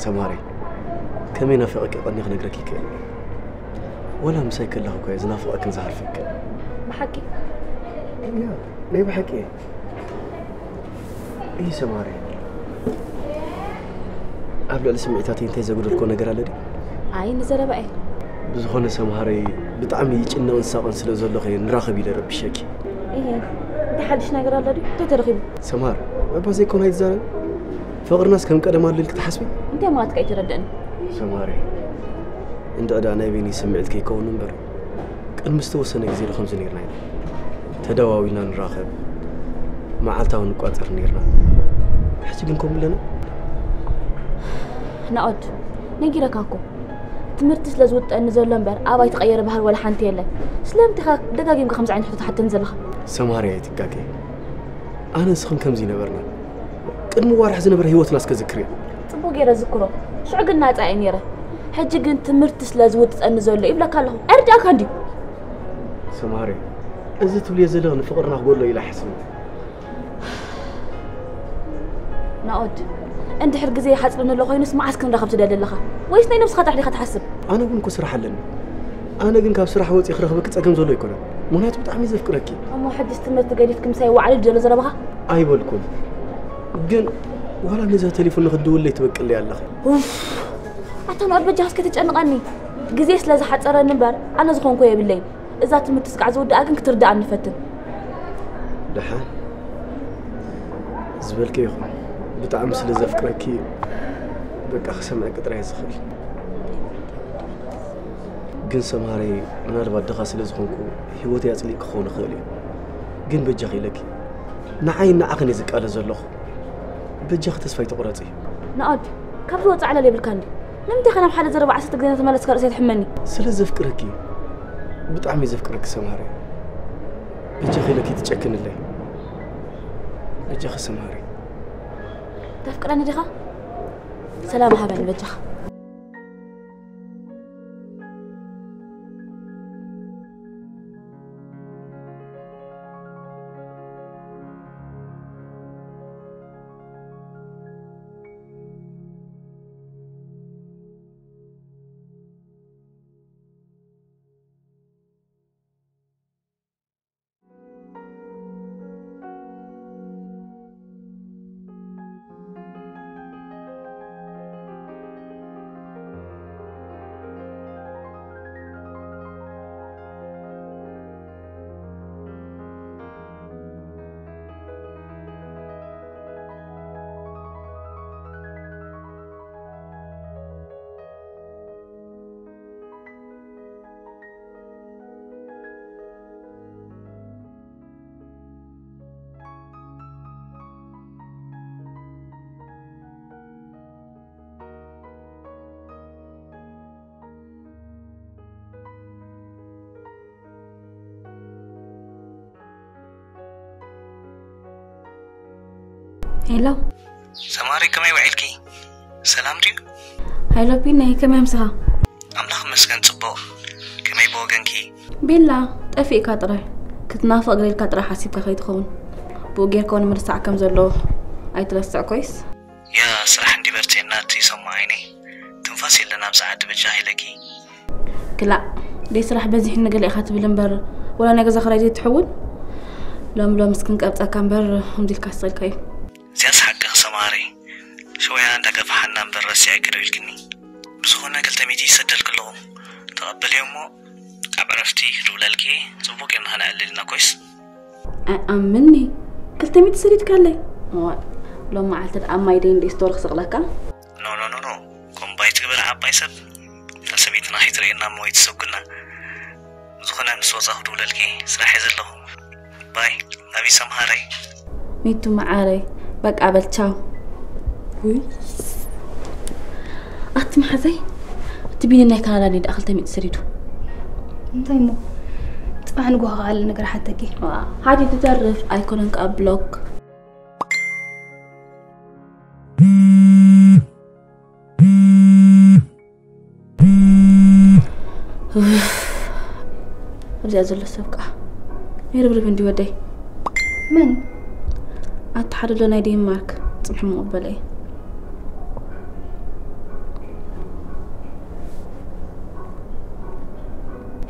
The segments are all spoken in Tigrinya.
ሰማሪ፣ ከመይ ናፊቐኪ ቀኒ ክነግረኪ ይክእል። ወላ ምሳይ ከለኹ እኮ እየ ዝናፍቐክን ዝሃርፈክን። ብሓቂ? ያ፣ ናይ ብሓቂ እየ። እይ ሰማሪ፣ ኣብ ልዕሊ ስምዒታተይ እንታይ ዘጉደልኮ ነገር ኣሎ ድዩ? ኣይ፣ ንዘረባ እየ። ብዝኾነ ሰምሃረይ፣ ብጣዕሚ ይጭነቕን ሳቕን ስለ ዘለኹ እየ ንራኸብ ኢለ ረቢሸኪ። እየ፣ እንታይ ሓድሽ ነገር ኣሎ ድዩ? እንታይ ተረኺቡ? ሰምሃር፣ እባ ዘይኮነ ኣይትዛረቢ። ፍቕርናስ ከም ቀደም ኣሎ ኢልኪ ትሓስቢ? እንታይ ማለትካ ኣይተረድእን? ሰምሃረይ፣ እንድዒ ደኣ ናይ በይነይ ስምዒት ከይከውን እምበር፣ ቅድሚ ዝተወሰነ ግዜ ዶ ከምዚ ነይርና ኢና? ተደዋዊልና ንራኸብ፣ መዓልታዊ ንቋጸር ነይርና። ሕጂ ግን ከምኡ ኣለና? ናኦድ፣ ነጊረካ እኮ። ትምህርቲ ስለ ዝውጠኒ ዘሎ እምበር፣ ኣባይ ተቐየረ ባህል ወላ ሓንቲ የለን። ስለምንታይ ኢኻ ደጋጊምካ ከምዚ ዓይነት ሕቶ ትሓተኒ ዘለኻ? ሰምሃረይ ኣይትጋገ። ኣነ ንስኽን ከምዚ ነበርና። ቅድሚ ዋርሕ ዝነበረ ህይወትና እስከ ዝክርዮ። ጽቡቕ ገይረ ዝክሮ። ሽዑ ግን ናጻ እየ ነይረ። ሕጂ ግን ትምህርቲ ስለ ዝውጥጠኒ ዘሎ ይብለካ ኣለኹ። ኣይርድኣካን ድዩ? ሰምሃረይ፣ እዚ ትብልዮ ዘለኺ ንፍቕርና ክጎድሎ ኢለ ኣይሓስብን። ናኦድ፣ እንድሕር ግዜ ይሓጽረኒ ኣሎ ኮይኑስ መዓስ ክንራኸብ ትደሊ ኣለኻ? ወይስ ናይ ነብስኻ ጥራሕ ዲኻ ትሓስብ? ኣነ እውን እኮ ስራሕ ኣለኒ። ኣነ ግን ካብ ስራሕ ወጺእ ክረኽበኪ ጸገም ዘሎ ኣይኮነን። ምኽንያቱ ብጣዕሚ ዘፍቅረኪ። እሞ ሕጅስ ትምህርቲ ገዲፍኪ ምሳይ ዋዕሊ ድዩ ዘሎ ዘረባኻ? ኣይበልኩን። ግን ዋላ ነዛ ቴሌፎን ንኽትድውለይ ትበቅለይ ኣለኺ። ኡፍ! ኣታ ናኦድ በጃኻ እስከ ተጨንቐኒ። ግዜ ስለ ዝሓጸረኒ እምበር ኣነ ዝኾንኩ የብለይን። እዛ ትምህርቲ ስጋዕ ዝውድኣ ግን ክትርድኣኒ ፈትን። ደሓን ዝበልከ ይኹን። ብጣዕሚ ስለ ዘፍቅረኪ በቃ ክሰምዐኪ ጥራይ ዝኽእል። ግን ሰምሃረይ ምናልባት ድኻ ስለ ዝኾንኩ ህይወተይ ኣጽሊእ ክኸውን ይኽእል እዩ። ግን በጃኺ ኢለኪ ንዓይ ንዓኽን እየ ዝቃለ ዘለኹ። በጃኺ ተስፋ ኣይትቑረጺ። ናኦድ፣ ካብዚ ወጻኢ ዕላል የብልካን ድዩ? ንምንታይ ከ ናብ ሓደ ዘረባ ዓሰርተ ግዜ እናተመለስካ ርእሰይ ትሕመኒ? ስለ ዘፍቅረኪ፣ ብጣዕሚ ዘፍቅረኪ ሰምሃረይ። በጃኺ ኢለኪ ትጨክንለይ። በጃኺ ሰምሃረይ። ተፍቅረኒ ዲኻ? ሰላም ሃበኒ በጃኻ። ሄሎ። ሰማሪ፣ ከመይ ውዒልኪ? ሰላም ድዩ? ሃይሎ ቢነይ፣ ከመይ ኣምስኻ? ኣምላኽ ይመስገን ጽቡቕ። ከመይ ብወገንኪ? ቤላ፣ ጠፊእካ ጥራይ። ክትናፍቕ ገለ ኢልካ ጥራይ ሓሲብካ ከይትኸውን። ብኡ ጌርካ እውን ምርሳዕ ከም ዘለዎ ኣይትረስዕ ኮይስ። ያ ስራሕ እንዲ በርቴና እቲ ሰሙ ዓይነይ። ትንፋስ የለን ኣብዚ ዓዲ በጃ ኢለኪ። ክላእ፣ ደይ ስራሕ በዚሕኒ ገለ ኢኻ ትብል እምበር፣ ወላ ናይ ገዛ ክራይ ዘይትሕውን? ሎም ሎም እስክን ቀብጸካ እምበር፣ ከምዚ ኢልካ ስቕ ኢልካ እዩ። እዚኣስ ሓቅኺ ሰምሃረይ። ሸወያ እንዳገፋሓና እምበር ረሲዐኪ ዶ ኢልክኒ። ብዝኾነ ክልተ ሚእቲ ይሰደልኪ ኣለኹ። ተቐበልዮ እሞ ኣብ ዕረፍቲ ክድውለልኪ ጽቡቕ ጌርና ከነዕልል ኢና ኮይስ። ኣይኣምንኒ። ክልተ ሚእቲ ሰዲድካለይ። እዋእ፣ ሎም መዓልቲ ደኣ ኣብ ማይ ደይ እንደ ስቶሪ ክስቕለካ። ኖ፣ ኖ፣ ኖ፣ ኖ። ኮምባይ ትግበር ዓባይ ሰብ። እታ ሰበይትና ከይትርእየና እሞ ኣይትሰጉና። ብዝኾነ ምስ ወጻኹ ክድውለልኪ፣ ስራሕ እየ ዘለኹ። ባይ፣ ላቭ ዩ ሰምሃረይ። ሚቱ መዓረይ፣ በቃ በል ቻው። ውይ፣ ኣቲ መሓዘይ፣ እቲ ቢኒ ናይ ካናዳ እንዲ ደኣ ክልተ ሚእቲ ሰዲዱ። እንታይ እሞ? ጽባሕ ንግሆ ከኣ ነገር ሓተኪ። ዋ፣ ሓዲ ትተርፍ ኣይኮነን ከኣ ብሎክ። ኡፍ፣ ኣብዚኣ ዘሎ ሰብ ከኣ ይርብርብ እንዲ ወደይ። መን? ኣቲ ሓደ ኣሎ ናይ ዴንማርክ፣ ጽንሒ ምቕበለ እየ።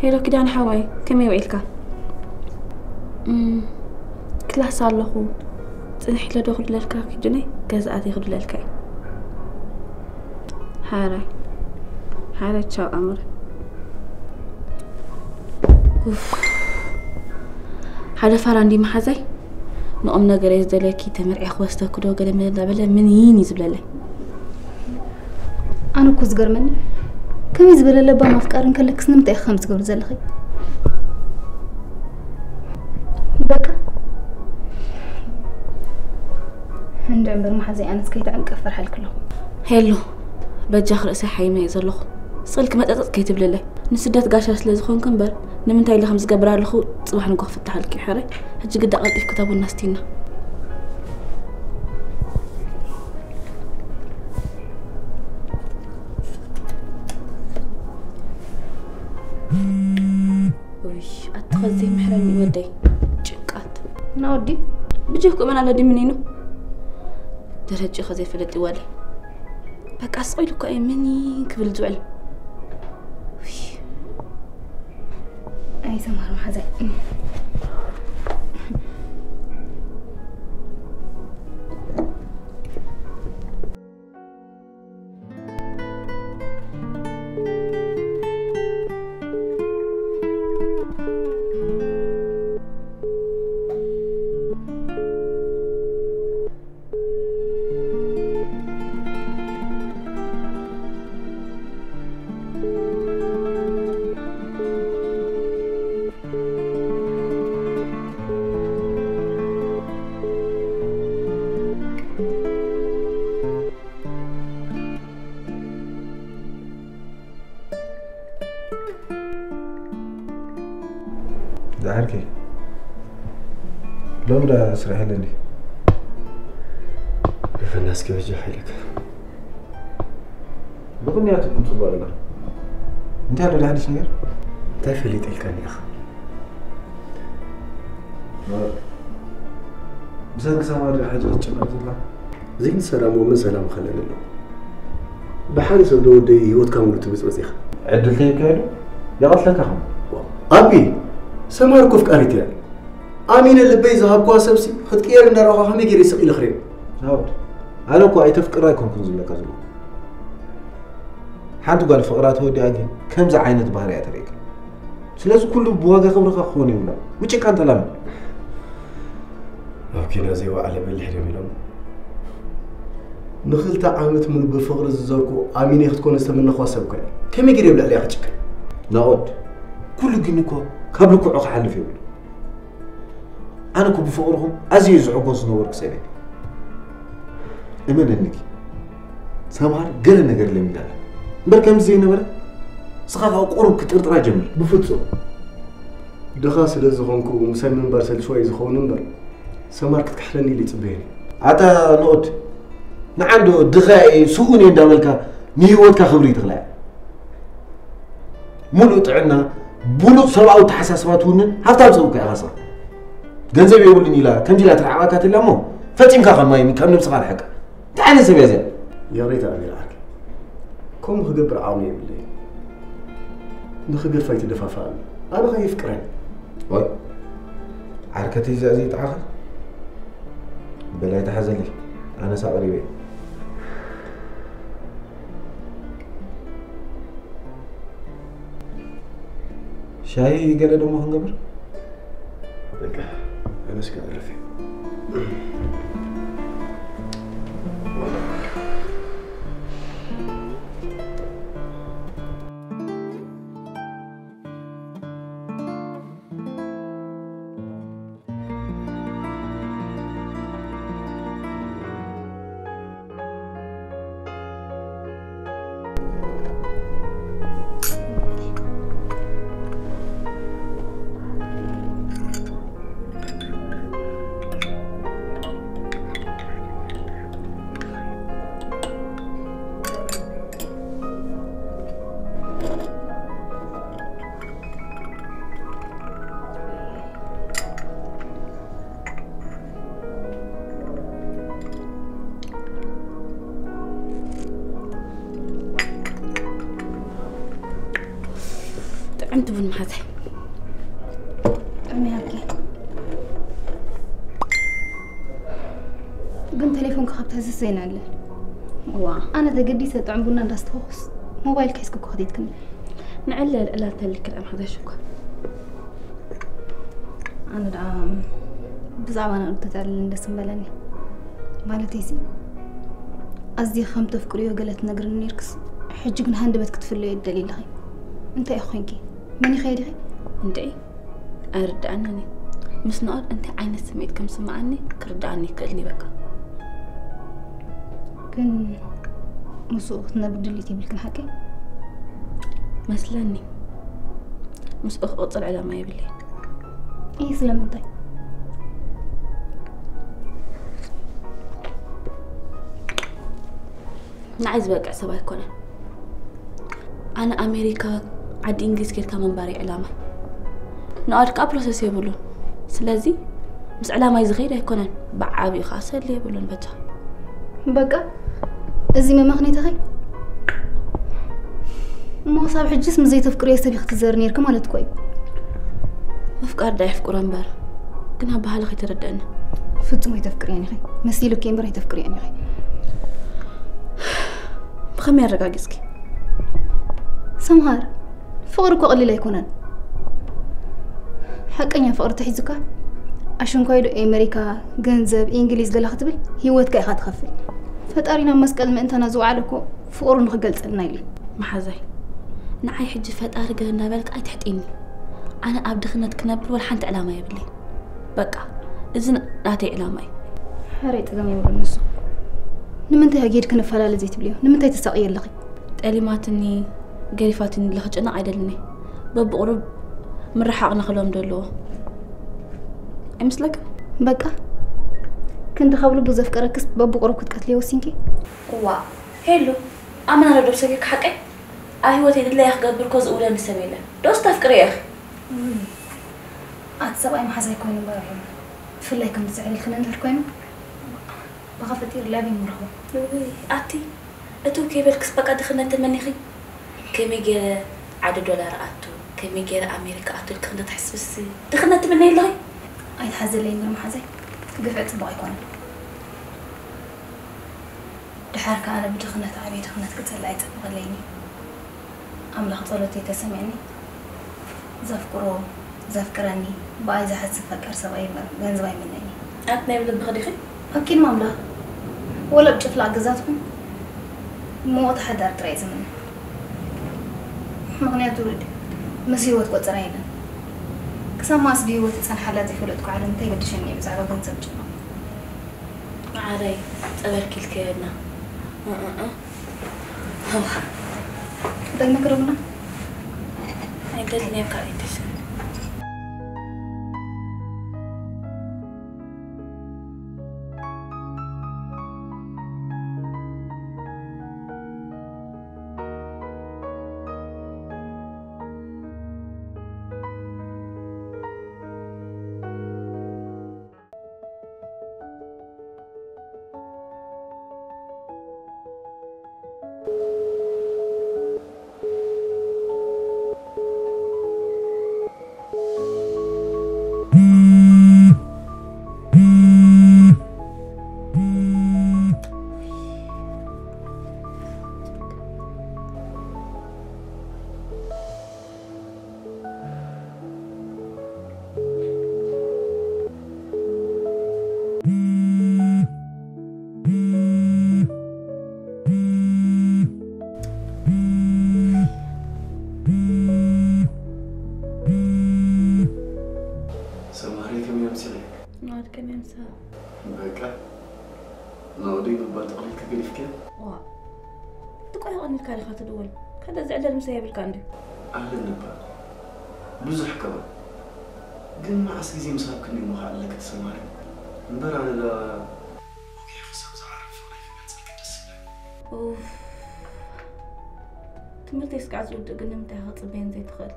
ሄሎ ኪዳን ሓወይ፣ ከመይ ውዒልካ? እም፣ ክላስ ኣለኹ። ጽንሕ ኢለ ዶ ክድለልካ ኪዱነይ? ገዛ ኣትየ ክድለልካ እየ። ሓራይ፣ ሓራይ፣ ቻው ኣምር። ኡፍ። ሓደ ፋራ እንዲ መሓዛይ፣ ንቑም ነገር እየ ዝደልየኪ፣ ተመርዕየ ክወስደኪ ዶ ገለ መለ እንዳበለ ምን ይን እዩ ዝብለለይ። ኣነ እኮ ዝገርመኒ፣ ከመይ ዝበለ ለባም ኣፍቃሪ እንከለክስ ንምንታይ ኢኺ ከምዚ ትገብሪ ዘለኺ? በቃ፣ እንድዒ እምበር መሓዘይ፣ ኣነስ ከይትዕንቀፍ ፈርሓልኪ ኣለኹ። ሄሉ፣ በጃኺ ርእሰይ ሓይመ እየ ዘለኹ። ስቕልኪ መጠጠጥ ከይትብልለይ። ንስደት ጋሻ ስለ ዝኾንኪ እምበር፣ ንምንታይ ኢለ ከም ዝገብር ኣለኹ፣ ጽባሕ ንጎ ክፍትሓልኪ እዩ። ሕራይ፣ ሕጂ ግዳ ቀልጢፍኪ እታ ቡና ስቲና። ውይ፣ ኣቲ ኸዚ ዘይምሕረኒ ወደይ። ጭንቃት። እና ወዲ? ብጀኩ መን ኣሎ ድምኒኑ? ደረጅ ኸ ዘይፈለጥ ይዋለ። በቃ ስቕ ኢሉ እኮ እዩ ምን ክብል ዝውዕል። ውይ። ኣይ ሰማር መሓዛይ። ዳሕርኪ ሎሚ ዳ ስራሕ የለን ድዩ? ፈናስኪ በጃ ሓይለካ። ምኽንያቱ ግን ጽቡቕ ኣለኻ። እንታይ ኣሎ ዳሕዲስ ነገር? እንታይ ፈሊጠ ኢልካኒ ኢኻ? ብሰንኪ ሰማር ድኣ ሕጂ ክትጭነቕ ዘላ? ዘይንሰላም እውን ሰላም ከለኒ ኣሎ። ብሓደ ሰብ ዶ ወደይ ህይወትካ ሙሉ ትብጽበጽ ኢኻ? ዕድል ተይካየዱ ይቐትለካ ኸም። ኣቢ፣ ሰማር እኮ ፍቃሪት እያ። ኣሚነ ልበይ ዝሃብኳ ሰብሲ ክትቅየር እንዳረኣኹ ከመይ ገይረ ስቕ ኢለ ክሪኦ? ናውድ፣ ኣነ እኮ ኣይተፍቅር ኣይኮንኩን ዝብለካ ዘለኹ። ሓንቲ ጓል ፍቕራ ተወዲኣ ግን ከምዚ ዓይነት ባህሪ እያ ተርእየካ። ስለዚ ኩሉ ብዋጋ ክብርኻ ክኸውን ይብላ። ውጭ ካን ተላመድ። ኣብ ኪና ዘይወዓለ በሊሕ ድዮም ኢሎም? ንኽልተ ዓመት ሙሉ ብፍቕሪ ዝዘርኩ ኣሚነ ክትኮነ ዝተመነኽዋ ሰብ እኮ እያ። ከመይ ገይረ ኣብ ልዕሊኣ ክጭክን? ናኦድ፣ ኩሉ ግን እኮ ካብ ልክዑ ክሓልፍ የብሉ። ኣነ እኮ ብፍቕርኹም ኣዝየ ዝሕጎስ ዝነበርኩ ሰብ እየ። እመነኒ፣ ሰምሃር ገለ ነገር ለሚዳ ኣላ። እምበር ከምዚ ዘይነበረ፣ ንስኻ ከዓ ቁሩብ ክጥርጥራ ጀምር። ብፍጹም። ድኻ ስለ ዝኾንኩ ምሳይ ምንባር ሰልችዋ እዩ ዝኸውን እምበር፣ ሰምሃር ክትክሕለኒ ኢለ ይጽበየኒ። ኣታ ንኡድ፣ ንዓንዶ ድኻ እየ፣ ስኡን እየ እንዳበልካ ንህይወትካ ክብሪ ትኽልያ። ሙሉእ ጥዕና፣ ብሉጽ ሰብኣዊ ተሓሳስባ ትውንን ሃብታም ሰብ እኮ ኢኻ ንስኻ። ገንዘብ የብሉን ኢላ፣ ከምዚ ኢላ ትርዓባካ ትላ እሞ፣ ፈጺምካ ካብ ማይ፣ ካብ ነብስኻ ርሕቅ። እንታይ ዓይነት ሰብ እያ እዚኣ? ይቕሬታ ኣሚር ዓርከይ። ከምኡ ክገብር ዓቕሚ የብለይን። ንኽገድፋ ኣይትደፋፍኣኒ። ኣነ ኸ የፍቅረኒ። ወይ፣ ዓርከተይ እዚኣ ዘይጠዓኸ? በላይ ተሓዘለይ። ኣነስ ኣቕሪበ እየ። ሻሂ ገለ ደሞ ክንገብር? በቃ፣ ኣነስ ክዕርፍ እየ። እንት ቡን መሓዛይ። ጥዕሚ ሃብኪ። ግን ቴሌፎንካ ካብታ ዝስ ዘይና ኣለ። ዋ። ኣነ ተገዲሰ ጥዑም ቡና እንዳስተኸኹስ ሞባይል ከሒዝኩ እኮ ከዲት ክንብል። ንዕለ ልዕላ ተልክል ኣም ሓዛሽ እኮ። ኣነ ደኣ ብዛዕባ ናኡ ተታልልን ደስ ምበለኒ። ማለተይሲ፣ ኣዝየ ከም ተፍቅርዮ ገለ ትነግርኒ ነይርክስ፣ ሕጂ ግን ሃንደበት ክትፍለዮ ትደልዪ ኣለኺ። እንታይ ኢኺ ኮንኪ? መን ኢኺ ዲኺ? እንድዒ፣ ኣይርድኣንን እዩ። ምስ ናኦድ እንታይ ዓይነት ስምዒት ከም ዝስምዓኒ ክርድኣኒ ይክእልኒ በቃ። ግን ምስኡ ክትነብሪ ድሌት የብልክን ሓቀይ? መስለኒ። ምስኡ ክቕጽል ዕላማ የብለይን። እይ ስለምንታይ? ንዓይ ዝበቅዕ ሰብ ኣይኮነን። ኣነ ኣሜሪካ ዓዲ እንግሊዝ ኬድካ ምንባር እዩ ዕላማይ። ንኣድ ከዓ ፕሮሰስ የብሉን። ስለዚ ምስ ዕላማይ ዝኸይድ ኣይኮነን። ብዓብዩ ከዓ ሰሊ የብሉን በጃ። በቃ እዚ መመኽኔታኸይ እሞ ክሳብ ሕጅስ ምስ ዘይተፍቅርዮ ሰብ ኢኺ ትዘሪ ነይርኪ ማለት እኮ እዩ። ምፍቃር ዳ የፍቅሮ እምበር ግን ኣበሃሊ ከይተረደአኒ። ፍጹም ኣይተፍቅርዮን ኢኺ። መሲሉኪ እምበር ኣይተፍቅርዮን ኢኺ። ብኸመይ ኣረጋጊጽኪ? ሰምሃር፣ ፍቕሪ እኮ ቀሊል ኣይኮነን። ሓቀኛ ፍቕሪ ተሒዙካ ኣሽንኳይ ዶ ኤመሪካ፣ ገንዘብ፣ እንግሊዝ ገላ ክትብል ህይወትካ ኢኻ ትኸፍል። ፈጣሪና መስቀል ምእንታና ዝወዓለ እኮ ፍቕሩ ንኽገልጸልና ኢሉ እዩ። መሓዛይ፣ ንዓይ ሕጂ ፈጣሪ ገለ እንዳበልክ ኣይትሕጢኒ። ኣነ ኣብ ድኽነት ክነብር ወላ ሓንቲ ዕላማ የብለይ። በቃ፣ እዚ ን-፣ ናተይ ዕላማ እዩ። ሕረይ ጸገም የብሉን ንሱ። ንምንታይ ኣጌድ ክንፈላለ ዘይትብልዮ? ንምንታይ ተሳቕዮ ኣለኺ? ጠሊማትኒ፣ ገሪፋትኒ ለኽጨነቕ ኣይደልን እየ። በብቑሩብ ምርሓቕ ንኽሎም ደለዎ። ኣይመስለክን? በቃ፣ ክንዲ ካብ ልቡ ዘፍቀረክስ በብቑሩብ ክትቀትልዮ ወሲንኪ? እዋ፣ ሄሉ፣ ኣመና ዶ ሰብ ይከሓቀይ? ኣብ ህይወተይ ድላያ ክገብር እኮ ዝእውለኒ ሰብ የለን። ዶስ ተፍቅርዮ ኢኺ? ውይ፣ ኣቲ ሰብኣይ መሓዛይ ኮይኑ እምበር፣ ብፍላይ ከምዚ ዘዕልልክኒ እንድሕር ኮይኑ፣ ብኸፈት ኢርላብ ይምረኹ። ውይ፣ ኣቲ፣ እቱ ከይበልክስ በቃ ድኽነት ተመኒኺ? ከመይ ገይረ ዓዲ ዶላር ኣቱ፣ ከመይ ገይረ ኣሜሪካ ኣቱ ኢልኪ ክንዲ ትሕስብሲ ድኽነት ትምነይ ኣለኺ? ኣይትሓዘለይ እምበር መሓዛይ፣ ግፍዒ ጽቡቕ ኣይኮነን። ድሓር ከኣ ኣነ ብድኽነት ዓብዪ ድኽነት ክጸልእ ኣይጸብቐለይን እዩ። ኣምላኽ ጸሎተይ ተሰሚዕኒ፣ ዘፍቅሮ፣ ዘፍቅረኒ፣ ብኣይ ዝሓስብ ፈቃር ሰብኣይ እምበር ገንዘብ ኣይምነይን እዩ። ኣቲ ናይ ብልብኺ ዲኺ? ኣኪድ ኣምላኽ፣ ወላ ኣብ ጭፍላቕ ገዛ ትኹን፣ ሞት ሓዳር ጥራይ ዝምነ። ምኽንያቱ ምስ ህይወት ቆጸራ የለን። ክሳብ መኣስ ብህይወት ዝጸንሓላ ዘይፈለጥኩ ዓለም እንታይ ገድሸኒ እዩ ብዛዕባ ገንዘብ ጭማ? መዓረይ፣ ጸበል ኪልከየና። እ፣ እ፣ እ። ሃዋ። እንታይ መክረምና? ኣይደልን እየ ካልኣይ ተሰን። ሰማሪ ከመይ ኣምሲኺ? ናድ ከመይ ኣምሳ? በቃ፣ ናወደይ ምባል ተቕሊልኪ ገዲፍኪ? ዋ፣ ትቆይ ቀኒልካ ዲኻ ትድውል? ከደ ዝዕለል ምሳይ የብልካ እንድዩ። ኣለኒ እባ፣ ብዙሕ ከማን። ግን መዓስ ግዜ ምስ ሃብክኒ እሞ ከዕልለኪ ትሰማሪ? እምበር ኣነ ዳ ወጊሑ ክሳብ ዝዓርፍ ፍቕረይ ክገልጸልኪ ደስ ይብለኒ። ኡፍ። ትምህርተይ እስካዕ ዝውድእ ግን ንምንታይ ኢኻ ክጽበየን ዘይትኽእል?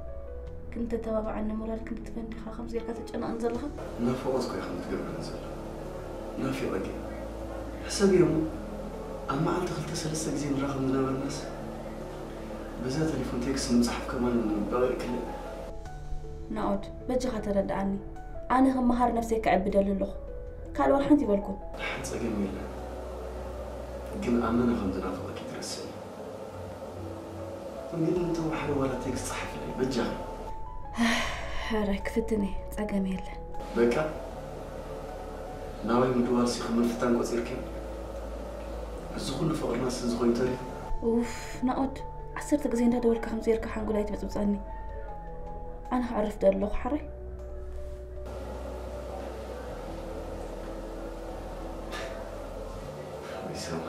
ግን ተተባብዓኒ ሞራል ክንዲ ትፈንዲኻ ከምዚ ጌርካ ትጨነቕን ዘለኻ? ናፍቖት እኮ እዩ ከምዚ ትገብረኒ ዘሎ። ናፊቐኪ። ሕሰብዮ እሞ፣ ኣብ መዓልቲ ክልተ ሰለስተ ግዜ ንራኸብ ዝነበርናስ፣ በዛ ቴሌፎን ቴክስት ምጽሓፍ ከማን በቒዕክለይ። ናኦድ፣ በጃኻ ተረድኣኒ። ኣነ ክመሃር ነብሰይ ከዕቢ ደሊ ኣለኹ። ካልእ ዋላ ሓንቲ ይበልኩ። ደሓን፣ ጸገም የለን። ግን ኣመና ከም ዝናፍቐኪ ትረስዒ። እንግዲህ እንተ ወሓደ ዋላ ቴክስት ጸሓፍለይ፣ በጃኺ። ሕራይ ክፍትን እየ፣ ጸገም የለን። በቃ፣ ናባይ ምድዋልሲ ከም ምፍታን ቆጺርክዮ? እዚ ኩሉ ፍቕርናስ እዚ ኮይኑ ተሪፉ? ኡፍ፣ ናኦድ፣ ዓሰርተ ግዜ እንዳደወልካ ከም ጌርካ ሓንጎለይ ኣይትበጽብጸኒ። ኣነ ክዕርፍ ዶ ኣለኹ ሓራይ? ወይ ሰማ።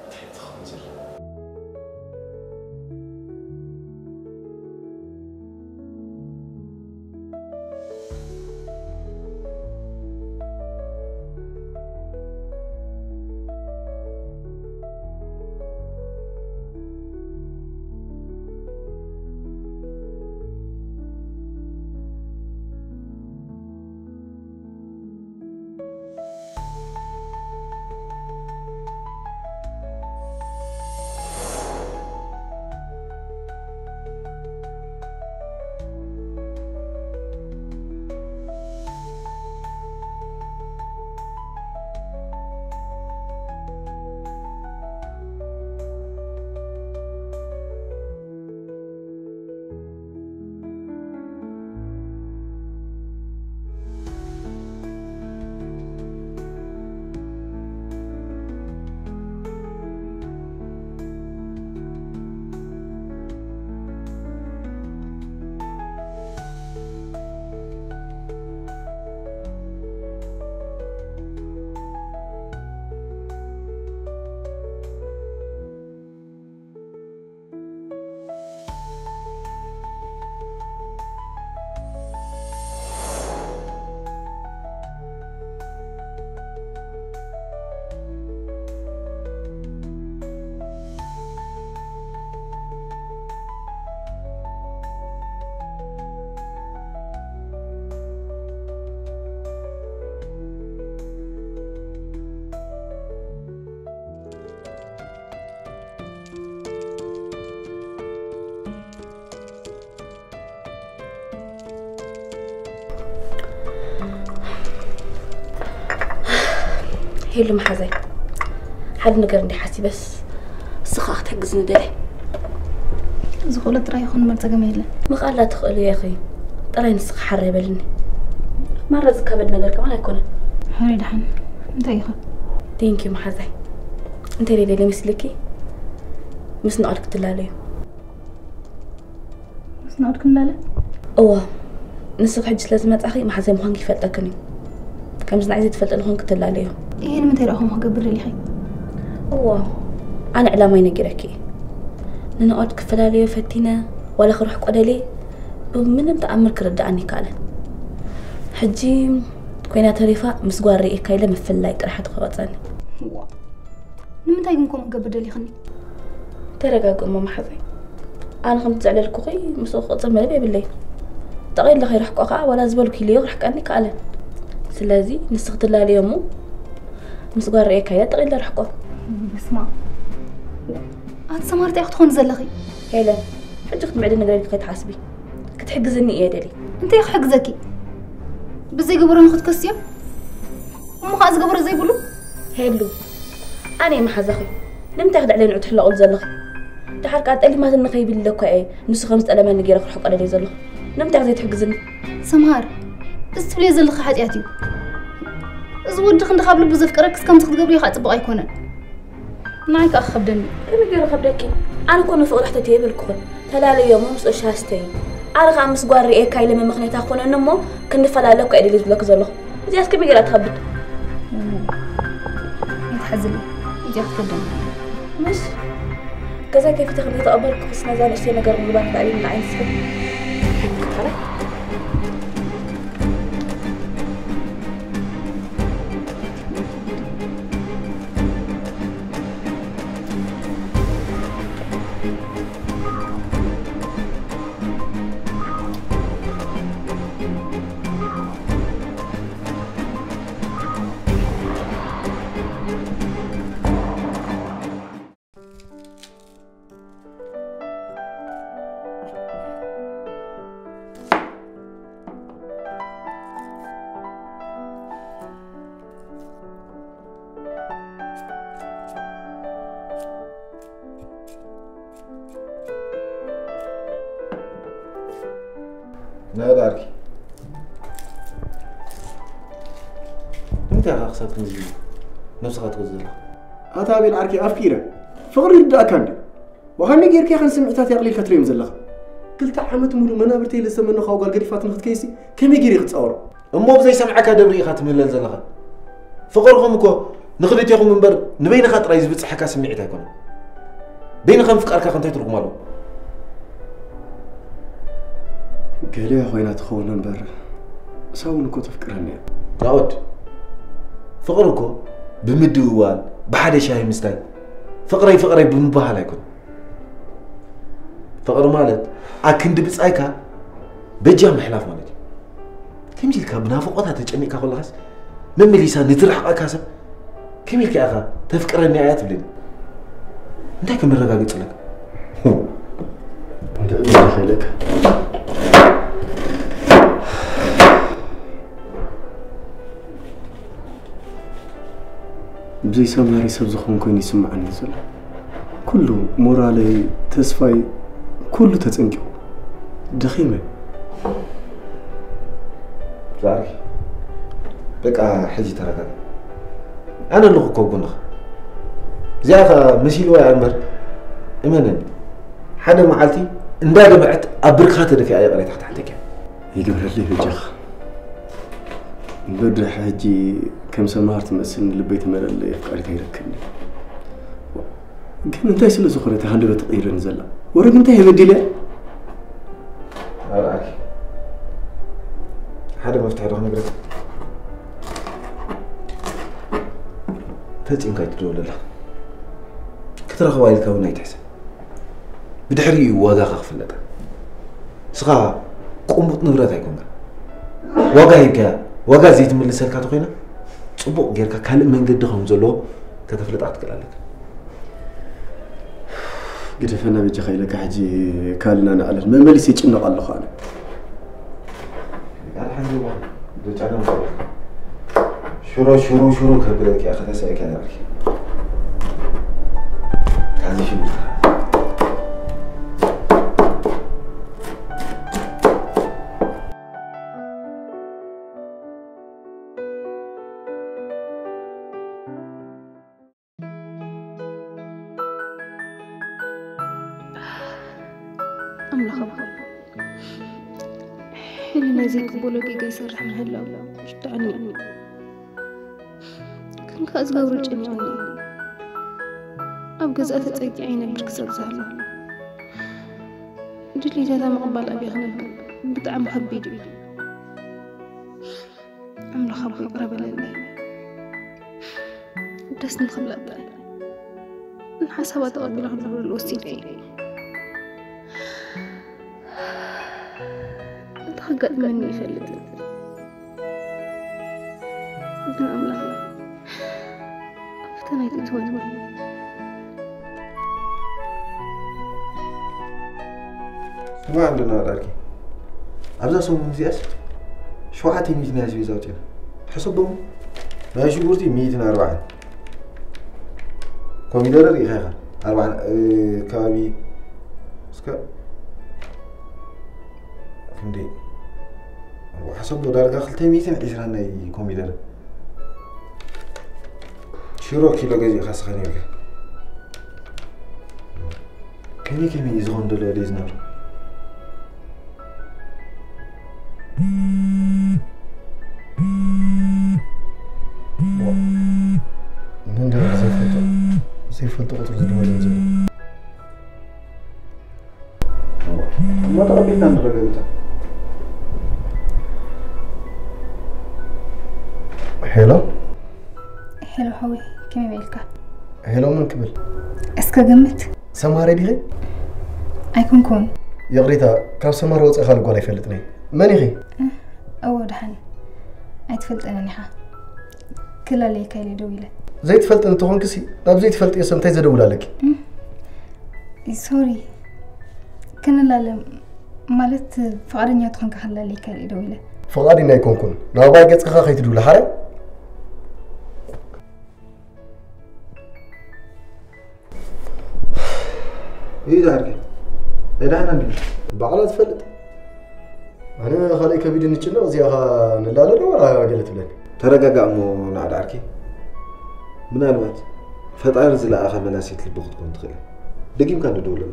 እንታይ ትኸውን ዘላ? ሄሉ መሓዛይ፣ ሓደ ነገር እንዲ ሓሲበስ፣ ንስኻ ክትሕግዝኒ ደለ። ዝኽእሎ ጥራይ ይኹን እምበር ጸገም የለን። ምኽኣል ላ ትኽእሉ ኢኺ፣ ጥራይ ንስኻ ሓረ በልኒ። ማራ ዝካበድ ነገር ከማን ኣይኮነን። ሕራይ ደሓን፣ እንታይ ኢኻ? ቴንኪዩ መሓዛይ። እንታይ ደለ ይመስልኪ? ምስ ናኦድ ክትላለዩ። ምስ ናኦድ ክንላለ? እዋ፣ ንስኺ ሕጂ ስለ ዝመጻኺ መሓዛይ ምዃንኪ ይፈልጠክን እዩ። ከምዚ ንዓይ ዘይትፈልጥኒ ኾንኪ ትላለዮ። ይሄ ንምንታይ ደኣ ከምኡ ክገብር ደሊኺ? እዋ፣ ኣነ ዕላማይ ነጊረኪ እየ። ንናኦድ ክፈላለዮ ፈቲነ፣ ዋላ ክርሕቆ ደልየ፣ ብምንም ተኣምር ክርድኣኒ ኣይከኣለን። ሕጂ ኮይና ተሪፋ ምስ ጓል ርእየካ ኢለ ምፍልላይ ጥራሕ ተኸወጸኒ። እዋ፣ ንምንታይ ግን ከምኡ ክገብር ደሊኽኒ? ተረጋግእ እሞ መሓዛይ። ኣነ ከምቲ ዘዕለልኩኺ ምስኡ ክቕጽል መደብ የብለይ። ጠቒለ ከይርሕቆ ከኣ ዋላ ዝበልኩ ኢለዮ ክርሕቀኒ ከኣለ። ስለዚ ንስኺ ትላለዮ እሞ ምስ ጓል ርእየካ ኢለ ጠቒለ ርሕቆ። በስመ ኣብ። ኣቲ ሰማር እንታይ ክትኾኒ ዘለኺ? ሄለን፣ ሕጂ ክትምዕዲ ነገር ኢልኪ ከይትሓስቢ። ክትሕግዝኒ እየ ደሊ። እንታይ ክሕግዘኪ? ብዘይገበሮ ንኽትከስዮ? እሞ ኸኣ ዝገበሮ ዘይብሉ? ሄሉ፣ ኣነ እየ መሓዛኺ። ንምንታይ ክድዕለ ንዑ ትሕለቑሉ ዘለኺ? ደሓር ከኣ ጠሊማትኒ ከይብል ኢለ እኳ እየ ንሱ ከም ዝጠለመኒ ገይረ ክርሕቆ ደልየ ዘለኹ። ንምንታይ ዘይትሕግዝኒ? ሰምሃር፣ እዚ ትብልዮ ዘለኺ ሓጢኣት እዩ። እዚ ወዲ ክንዲ ካብ ልቡ ዘፍቀረክስ ከምዚ ክትገብርዮ ከዓ ጽቡቕ ኣይኮነን። ንዓይ ከዓ ክኸብደኒ። ከመይ ገይሩ ከብደኪ? ኣነ እኮ ንፍቕሪ ሕተት እየ ይበልኩኽን። ተላለዮ እሞ ምስኡ ሻሂ ስተዪ። ኣነ ከዓ ምስ ጓል ርእየካ ኢለ መመኽነይታ ክኾነኒ እሞ ክንፈላለ እኮ እየ ደልየ ዝብለኪ ዘለኹ። እዚኣስ ከመይ ገይራ ትኸብድ? ኣይትሓዝለይ። እዚኣ ክትከብደኒ። ምሽ? ገዛ ከፊተ ከም ዘይተቐበልኩኽስ ነዛ ንእሽተይ ነገር ምግባር ተኣልዩ ንዓይ ንስኺ። ሕጂ ክትሓላ? ናይ ወዲ ዓርኪ። ንምንታይ ኢኻ ክሳብ ክንድዚ ነብስኻ ትገዝእ ዘለኻ? ኣታ ኣቤል ዓርኪ ኣፍቂረ። ፍቕሪ ይርድኣካ እንድዩ። ወኸመይ ጌርካ ኢኻ ንስምዒታት ኣቕሊልካ ትርእዮም ዘለኻ? ክልተ ዓመት ሙሉእ መናብርተይ ኢለ ዝተመነኻዋ ጓል ገዲፋትኒ ክትከይሲ ከመይ ጌረ ክጻወሮ? እሞ ብዘይሰምዓካ ደብሪ ኢኻ ትምህለል ዘለኻ። ፍቕርኹም እኮ ንኽልቴኹም እምበር ንበይንኻ ጥራይ ዝብጽሓካ ስምዒት ኣይኮነን። በይንኻ ምፍቃርካ ከ እንታይ ትርጉም ኣለዎ? ገሊኣ ኮይና ትኸውን እምበር፣ እሳ እውን እኮ ተፍቅረኒ እያ። ናኦድ፣ ፍቕሪ እኮ ብምድውዋል፣ ብሓደ ሻሂ ምስታይ፣ ፍቕረይ ፍቕረይ ብምብሃል ኣይኮነን። ፍቕሪ ማለት ኣክንዲ ብጻይካ በጃ ምሕላፍ ማለት እዩ። ከምዚ ኢልካ ብናፍቖታ ተጨኒቕካ ከለኻስ መመሊሳ ንትርሕቐካ ሰብ ከመይ ኢልካ ኢኻ ተፍቅረኒ እያ ትብለኒ? እንታይ ከመረጋግጽለካ? እንታይ ኢልካ ኢለካ? ብዘይ ሰማሪ ሰብ ዝኾን ኮይኑ ይስምዓኒ ዘሎ። ኩሉ ሞራለይ፣ ተስፋይ፣ ኩሉ ተጸንቂቑ። ደኺመ። ዛሪ፣ በቃ ሕጂ ተረጋጋ። ኣነ ኣለኹ እኮ ኣብ ጎንኻ። እዚኣ ኸ መሲልዋ እያ እምበር፣ እመነኒ፣ ሓደ መዓልቲ እንዳደምዐት ኣብ ብርክኻ ተደፊኣ ይቕሬታ ክትሓተካ እያ። ይግበረለይ በጃኻ። እምበር ድሕሪ ሕጂ ከም ሰምሃር ትመስል ንልበይ ትመለለይ ኣፍቃሪት ኣይረክብን። ግን እንታይ ስለ ዝኾነ እታ ሃንደበት ትቕይረኒ ዘላ? ወረ ግን እንታይ እየ በዲለ? ኣርኣኪ። ሓደ መፍትሒ ዶ ክነግረካ? ፈጺምካ ኣይትደውለላ። ክትረኽባ ኢልካ እውን ኣይትሕሰብ። ብድሕሪኡ እዩ ዋጋኻ ክፍለጥ። ንስኻ ቁንቡጥ ንብረት ኣይኮንካ። ዋጋ ሂብካያ፣ ዋጋ ዘይትምልሰልካ ተኾይና፣ ጽቡቕ ጌርካ ካልእ መንገዲ ከም ዘለዎ ከተፍልጣ ክትክእል ኣለካ። ግደፈና በጃኻ ኢለካ፣ ሕጂ ካልእና ንዓለን መመሊስ ይጭነቕ ኣለኹ ኣነ። ሽሮ ሽሩ ሽሩ ከብለኪ እያ ከተሳኢካ ነበርኪ። ካዚ ሽሩ። ኣምላኽ ኣቦ፣ ሕልናይ ዘይቅበሎ ጌጋ ይሰርሕ ምህላው ይርድኣኒ እዩ። ግን ከኣ ዝገብሮ ጨኒቑኒ እዩ። ኣብ ገዝኣ ተጸጊዐ ይነብር ክሳብ ዝሃለኹ። ድሌታታ ምቕባል ኣብየ ክነብር ብጣዕሚ ከቢድ እዩ። ኣምላኽ ኣቦ ይቕረ በለለይ። ደስ ንኽብላ ጥራይ። ንሓሳባ ተቐቢለ ክንገብረሉ ወሲነ እየ። እንታይ ከጋጥመኒ ይፈልጥ። ግን ኣምላኽ፣ ኣብታ ናይ ትእትወኒ። ስማዕ እንዶ ናዳርኪ፣ ኣብዛ ሰሙን እዚኣስ ሸውዓተ ሚእቲ ናይ ኣስቤዛ ኣውፂና። ሕሰቦም፣ ናይ ሽጉርቲ ሚእትን ኣርባዓን፣ ኮሚደረ ርኢኻ ኢኻ፣ ኣርባዓን፣ እ፣ ከባቢ እስከ ክንደይ? ሕሰቦ፣ ዳርጋ ክልተ ሚእትን ዕስራን ናይ ኮሚደረ። ሽሮ ኪሎ ገዚእኻ ስኻ ነይርካ። ከመይ ከመይ እዩ ዝኾን ደሎ ወደይ ዝነብር? ዋ፣ መን ደኣ ዘይፈልጦ፣ ዘይፈልጦ ቁጽሪ ዝደወለ ዘሎ? እሞ ተቐቢልና ንረጋግጻ። ሄሎ። ሄሎ ሓወይ፣ ከመይ በልካ? ሄሎ፣ መን ክብል? እስከ ገምት። ሰማረ ዲኺ? ኣይኮንኩን። ይቕሬታ፣ ካብ ሰማረ ወፂኣ ካልእ ጓል ኣይፈልጥን እየ። መን ኢኺ? እ፣ እወ፣ ደሓን። ኣይትፈልጠንን ኢኻ። ክላለየካ ኢለ ደዊለ። ዘይትፈልጥን እንተኾንክሲ፣ ናብ ዘይትፈልጥዮ ሰብ እንታይ ዘደውል ኣለኪ? እም፣ ሶሪ። ክንላለም፣ ማለት፣ ፍቓደኛ ተኾንካ ክላለየካ ኢለ ደዊለ። ፍቓደኛ ኣይኮንኩን። ናባይ ገጽኻ ከይትድውሊ ሓራይ? እዩ ዛርገ። ኣይዳሕና እንዲ ባዕላ ትፈልጥ። ኣነ ካልእ ከቢድኒ ጭነቕ እዚኣ ኸኣ ንላለ ዶ ዋላ ገለ ትብለኒ? ተረጋጋእ እሞ ናዕዳ ዓርኪ። ምናልባት ፈጣሪ ዝለኣኸ መላሲት ልቢ ክትኮን ትኽእል። ደጊምካ ንደውለሉ።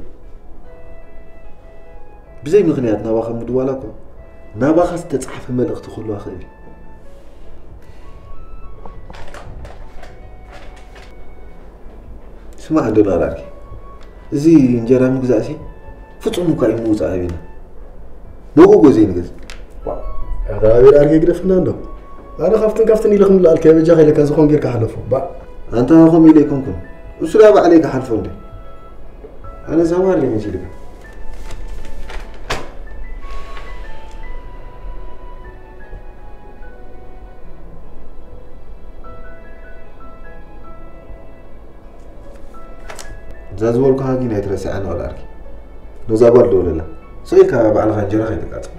ብዘይ ምኽንያት ናባኻ ምድዋላ እኮ ናባኻ ዝተጻሕፈ መልእኽቲ ክህልዋ ይኽእል እዩ። ስማዕ እንዶ ናዕዳ ዓርኪ፣ እዚ እንጀራ ምግዛእሲ ፍጹም እኳ እዩ ምውጻእ ኣቢና መጎጎ ዘይንገዝ። ኣታ ኣቤል ኣድገ ግደፍና እንዶ። ኣነ ካብትን ካብትን ኢለ ክምልኣልካ በጃኻ ኢለካ ዝኾን ጌርካ ሓለፎ። ባ ኣንታ ከምኡ ኢለ ኣይኮንኩን። እሱ ዳ ባዕለይ ክሓልፎ እንደ። ኣነ ዛዋር መሲልካ። እዛ ዝበልኩኻ ግን ኣይትረስዓኒ ወላ ኣርኪ። ነዛ ጓል ደውለላ። ስቕ ኢልካ ባዕልኻ እንጀራ ከይተቃጽል።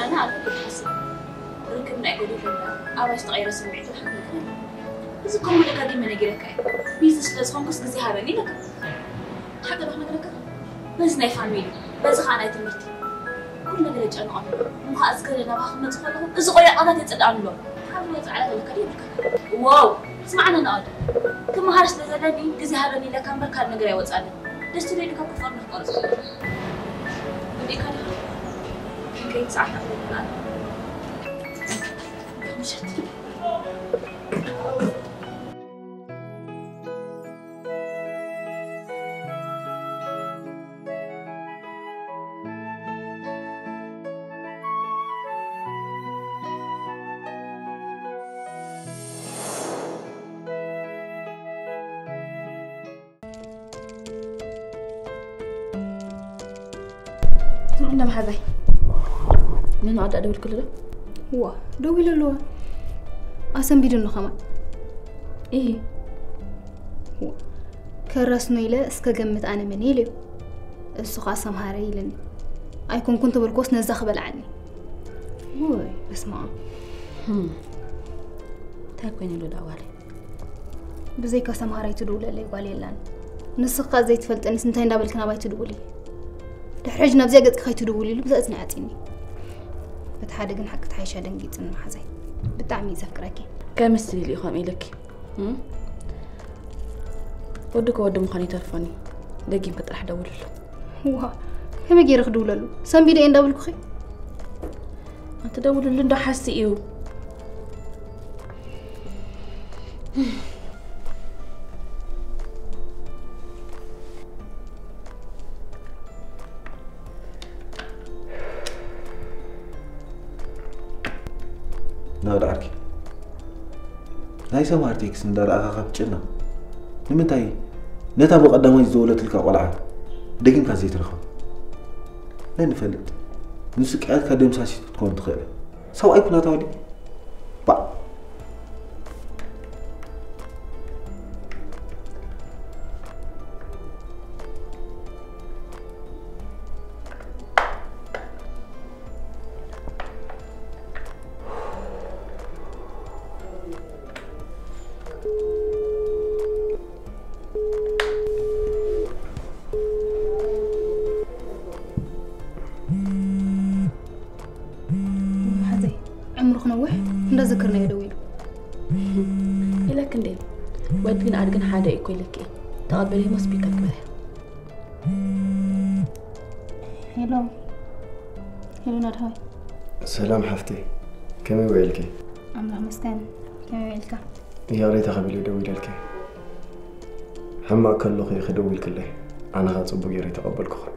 ኣነ ኣብ ክፍል ሓስብ ርክብ ናይ ጎዲሉ እምበር ኣባይ ዝተቐየረ ስምዒቱ ሓቂ ነግረኒ። እዚ ከምኡ ኢለ ኣጋዲመ ነጊረካ እየ። ቢዚ ስለ ዝኾንኩስ ግዜ ሃበኒ ኢለካ። ሓቂ ዶ ክነግረካ? በዚ ናይ ፋሚሊ፣ በዚ ኸዓ ናይ ትምህርቲ ኩሉ ነገር የጨንቐኒ ኣሎ። እሞ ኸዓ እዚ ገለ ናባኻ ክመጽእ ከለኹ እዚ ቆያቕ ቃላት የጽልኣኒ ኣሎ። ካብ ወጻኢ ዓለም ዘለካ ድዩ ይብልካ? ዋው! ስማዕኒ ናኦድ፣ ክመሃር ስለ ዘለኒ ግዜ ሃበኒ ኢለካ እምበር ካልእ ነገር ኣይወጻለይ። ደስ ትብለኒ ካብ ክፋር ንክቆርጽ። ወዲእካ ዲኻ? ክንከይድ ሰዓት ኣኽሊልና ኣሎ። ምሸት። እንዳ መሓዛይ፣ ንናኦድ ደዊልክሉ ዶ? እዋ፣ ደዊለሉ። ኣሰንቢዱኒ ከማን። እሂ። እዋ፣ ከረስኖ ኢለ እስከ ገምት ኣነ መን ኢለዮ። እሱ ኸዓ ሰምሃረ ኢለኒ። ኣይኮንኩን ተበልኩዎስ ነዛ ክበልዓኒ። ውይ፣ በስመ ኣብ። ህም። እንታይ ኮይነ ኢሉ ደኣ ጓለይ? ብዘይካ ሰምሃር ኣይትድውለለይ ጓል የላን። ንስኺ ከኣ ዘይትፈልጥኒስ እንታይ እንዳበልኪ ናባይ ትድውሊ? ድሕሪ ሕጂ ናብዚኣ ገጽኪ ከይትድውሊ ኢሉ ብዘእዝኒ ዓጺኒ። በቲ ሓደ ግን ሓቂ ተሓይሻ ደንጊጽኒ መሓዛይ። ብጣዕሚ እዩ ዘፍቅረኪ። ከምስ ኢሉ እዩ ከምኡ ኢሉኪ? እም? ወዲ ከወዲ ምዃኑ ይተርፎኒ። ደጊምኪ ጥራሕ ደውልሉ። ዋ፣ ከመይ ገይረ ክድውለሉ? ሰንቢደ እየ እንዳበልኩኺ። ኣትደውልሉ እንዶ ሓሲ እዩ። ናውድ ዓርኪ፣ ናይ ሰማር ቴክስት እንዳረኣኻ ካብ ትጭነቕ፣ ንምንታይ ነታ ብቐዳማይ ዝደወለትልካ ቆልዓ ደጊምካ ዘይትረኽባ? መን ይፈልጥ፣ ንስቅያትካ ደምሳሲት ክትከውን ትኽእል። ሰብኣይ ኩናት ኣዋዲ ባዕ። ሓዘይ ዕምሩ ክነውሕ እንዳዘከርናዮ ደው ኢሉ። ኢለክ እንዴ? ወድግን ኣድግን ሓደ እኮ ኢለክ እየ። ተቐበልዮ ሞ ስፒከር ግበርያ። ሄሎ ሄሎ ናድሃይ። ሰላም ሓፍተይ፣ ከመይ ውዒልኪ? ኣምላኽ መስገን። ከመይ ውዒልካ? ይቕሬታ ክብል እየ ደዊለልኪ። ሕማቕ ከለኹ ኢኺ ደዊልክለይ፣ ኣነ ኸኣ ጽቡቕ ገይረ ኣይተቐበልኩኽን።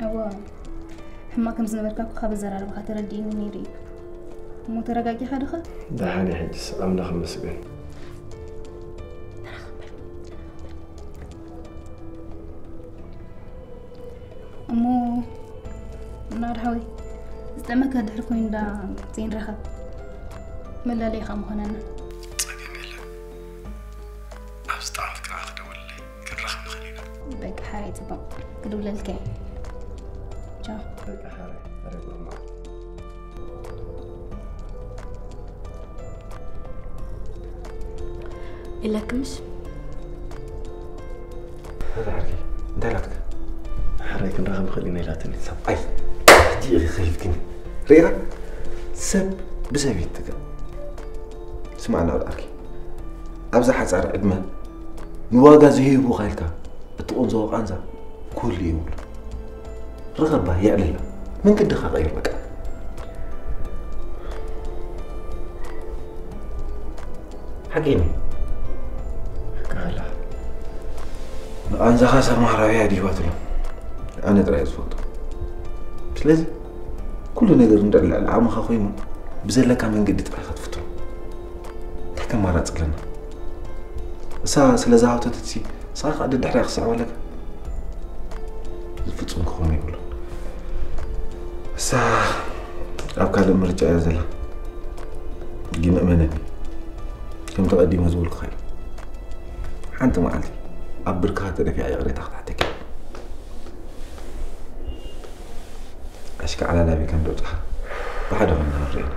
እወ ሕማቕ ከም ዝነበርካ እኮ ካብ ኣዘራርባኻ ተረዲእኒ ነይሩ እዩ። እሞ ተረጋጊኻ ዲኻ? ደሓን እየ ሕጅስ፣ ኣምላኽ ይመስገን። እሞ ናድ ሓወይ ዝጠመካ ድሕሪ ኮይኑ እንዳ ዘይንራኸብ መላለይኻ ምኾነና። ጸገም የለን። ኣብ ዝጠዓምክ ንዓ ክደውልለይ፣ ክንራኸብ ንኽእል ኢና። በቃ ሓራይ ጽቡቕ ክድውለልከ። ቻው። በቃ ሓራይ፣ ሓራይ ብሩኽ መዓልቲ። ኢላክምሽ? እንታይ ላትካ? ሕራይ ክንራኸብ ንኽእል ኢና ኢላትኒ። ሰብኣይ ሕጂ ኢኺ ከሊፍክኒ። ርኢኻ? ሰብ ብሰብ ይትከ። ስማዕ ናብዓልኪ፣ ኣብዛ ሓፃር ዕድመ ንዋጋ ዝህይቡኻ ኢልካ እትቆንዘዎ ቃንዛ ኩሉ የብሉ። ርኸባ የዕልላ፣ መንገድኻ ቀይር በቃ። ሓቂ ነው። ካላ ንቃንዛኻ ሰብ ማህራዊ ኣዲባትሎ ኣነ ጥራይ ዝፈልጦ። ስለዚ ኩሉ ነገር እንድዕልዕል ዓቕምኻ ኮይኑ ብዘለካ መንገዲ ጥራይ ክትፍትኖ። እንታይ ከማራፂ ኣለና? እሳ ስለ ዝሃውተተትሲ ንስኻ ከዓ ደድሕሪያ ክስዕባ ኣለካ። እዚ ፍጹም ክኸውን የብሉን። እሳ ኣብ ካልእ ምርጫ እያ ዘላ። ግን እመነኒ፣ ከምቲ ቀዲመ ዝበልኩኻ እዩ። ሓንቲ መዓልቲ ኣብ ብርክኻ ተደፊኣ ይቕሬታ ክትሓተኪ። ኣሽካዕላላቢ ከም ዶብጻኻ ብሓደ ኮይንና ንርኤና።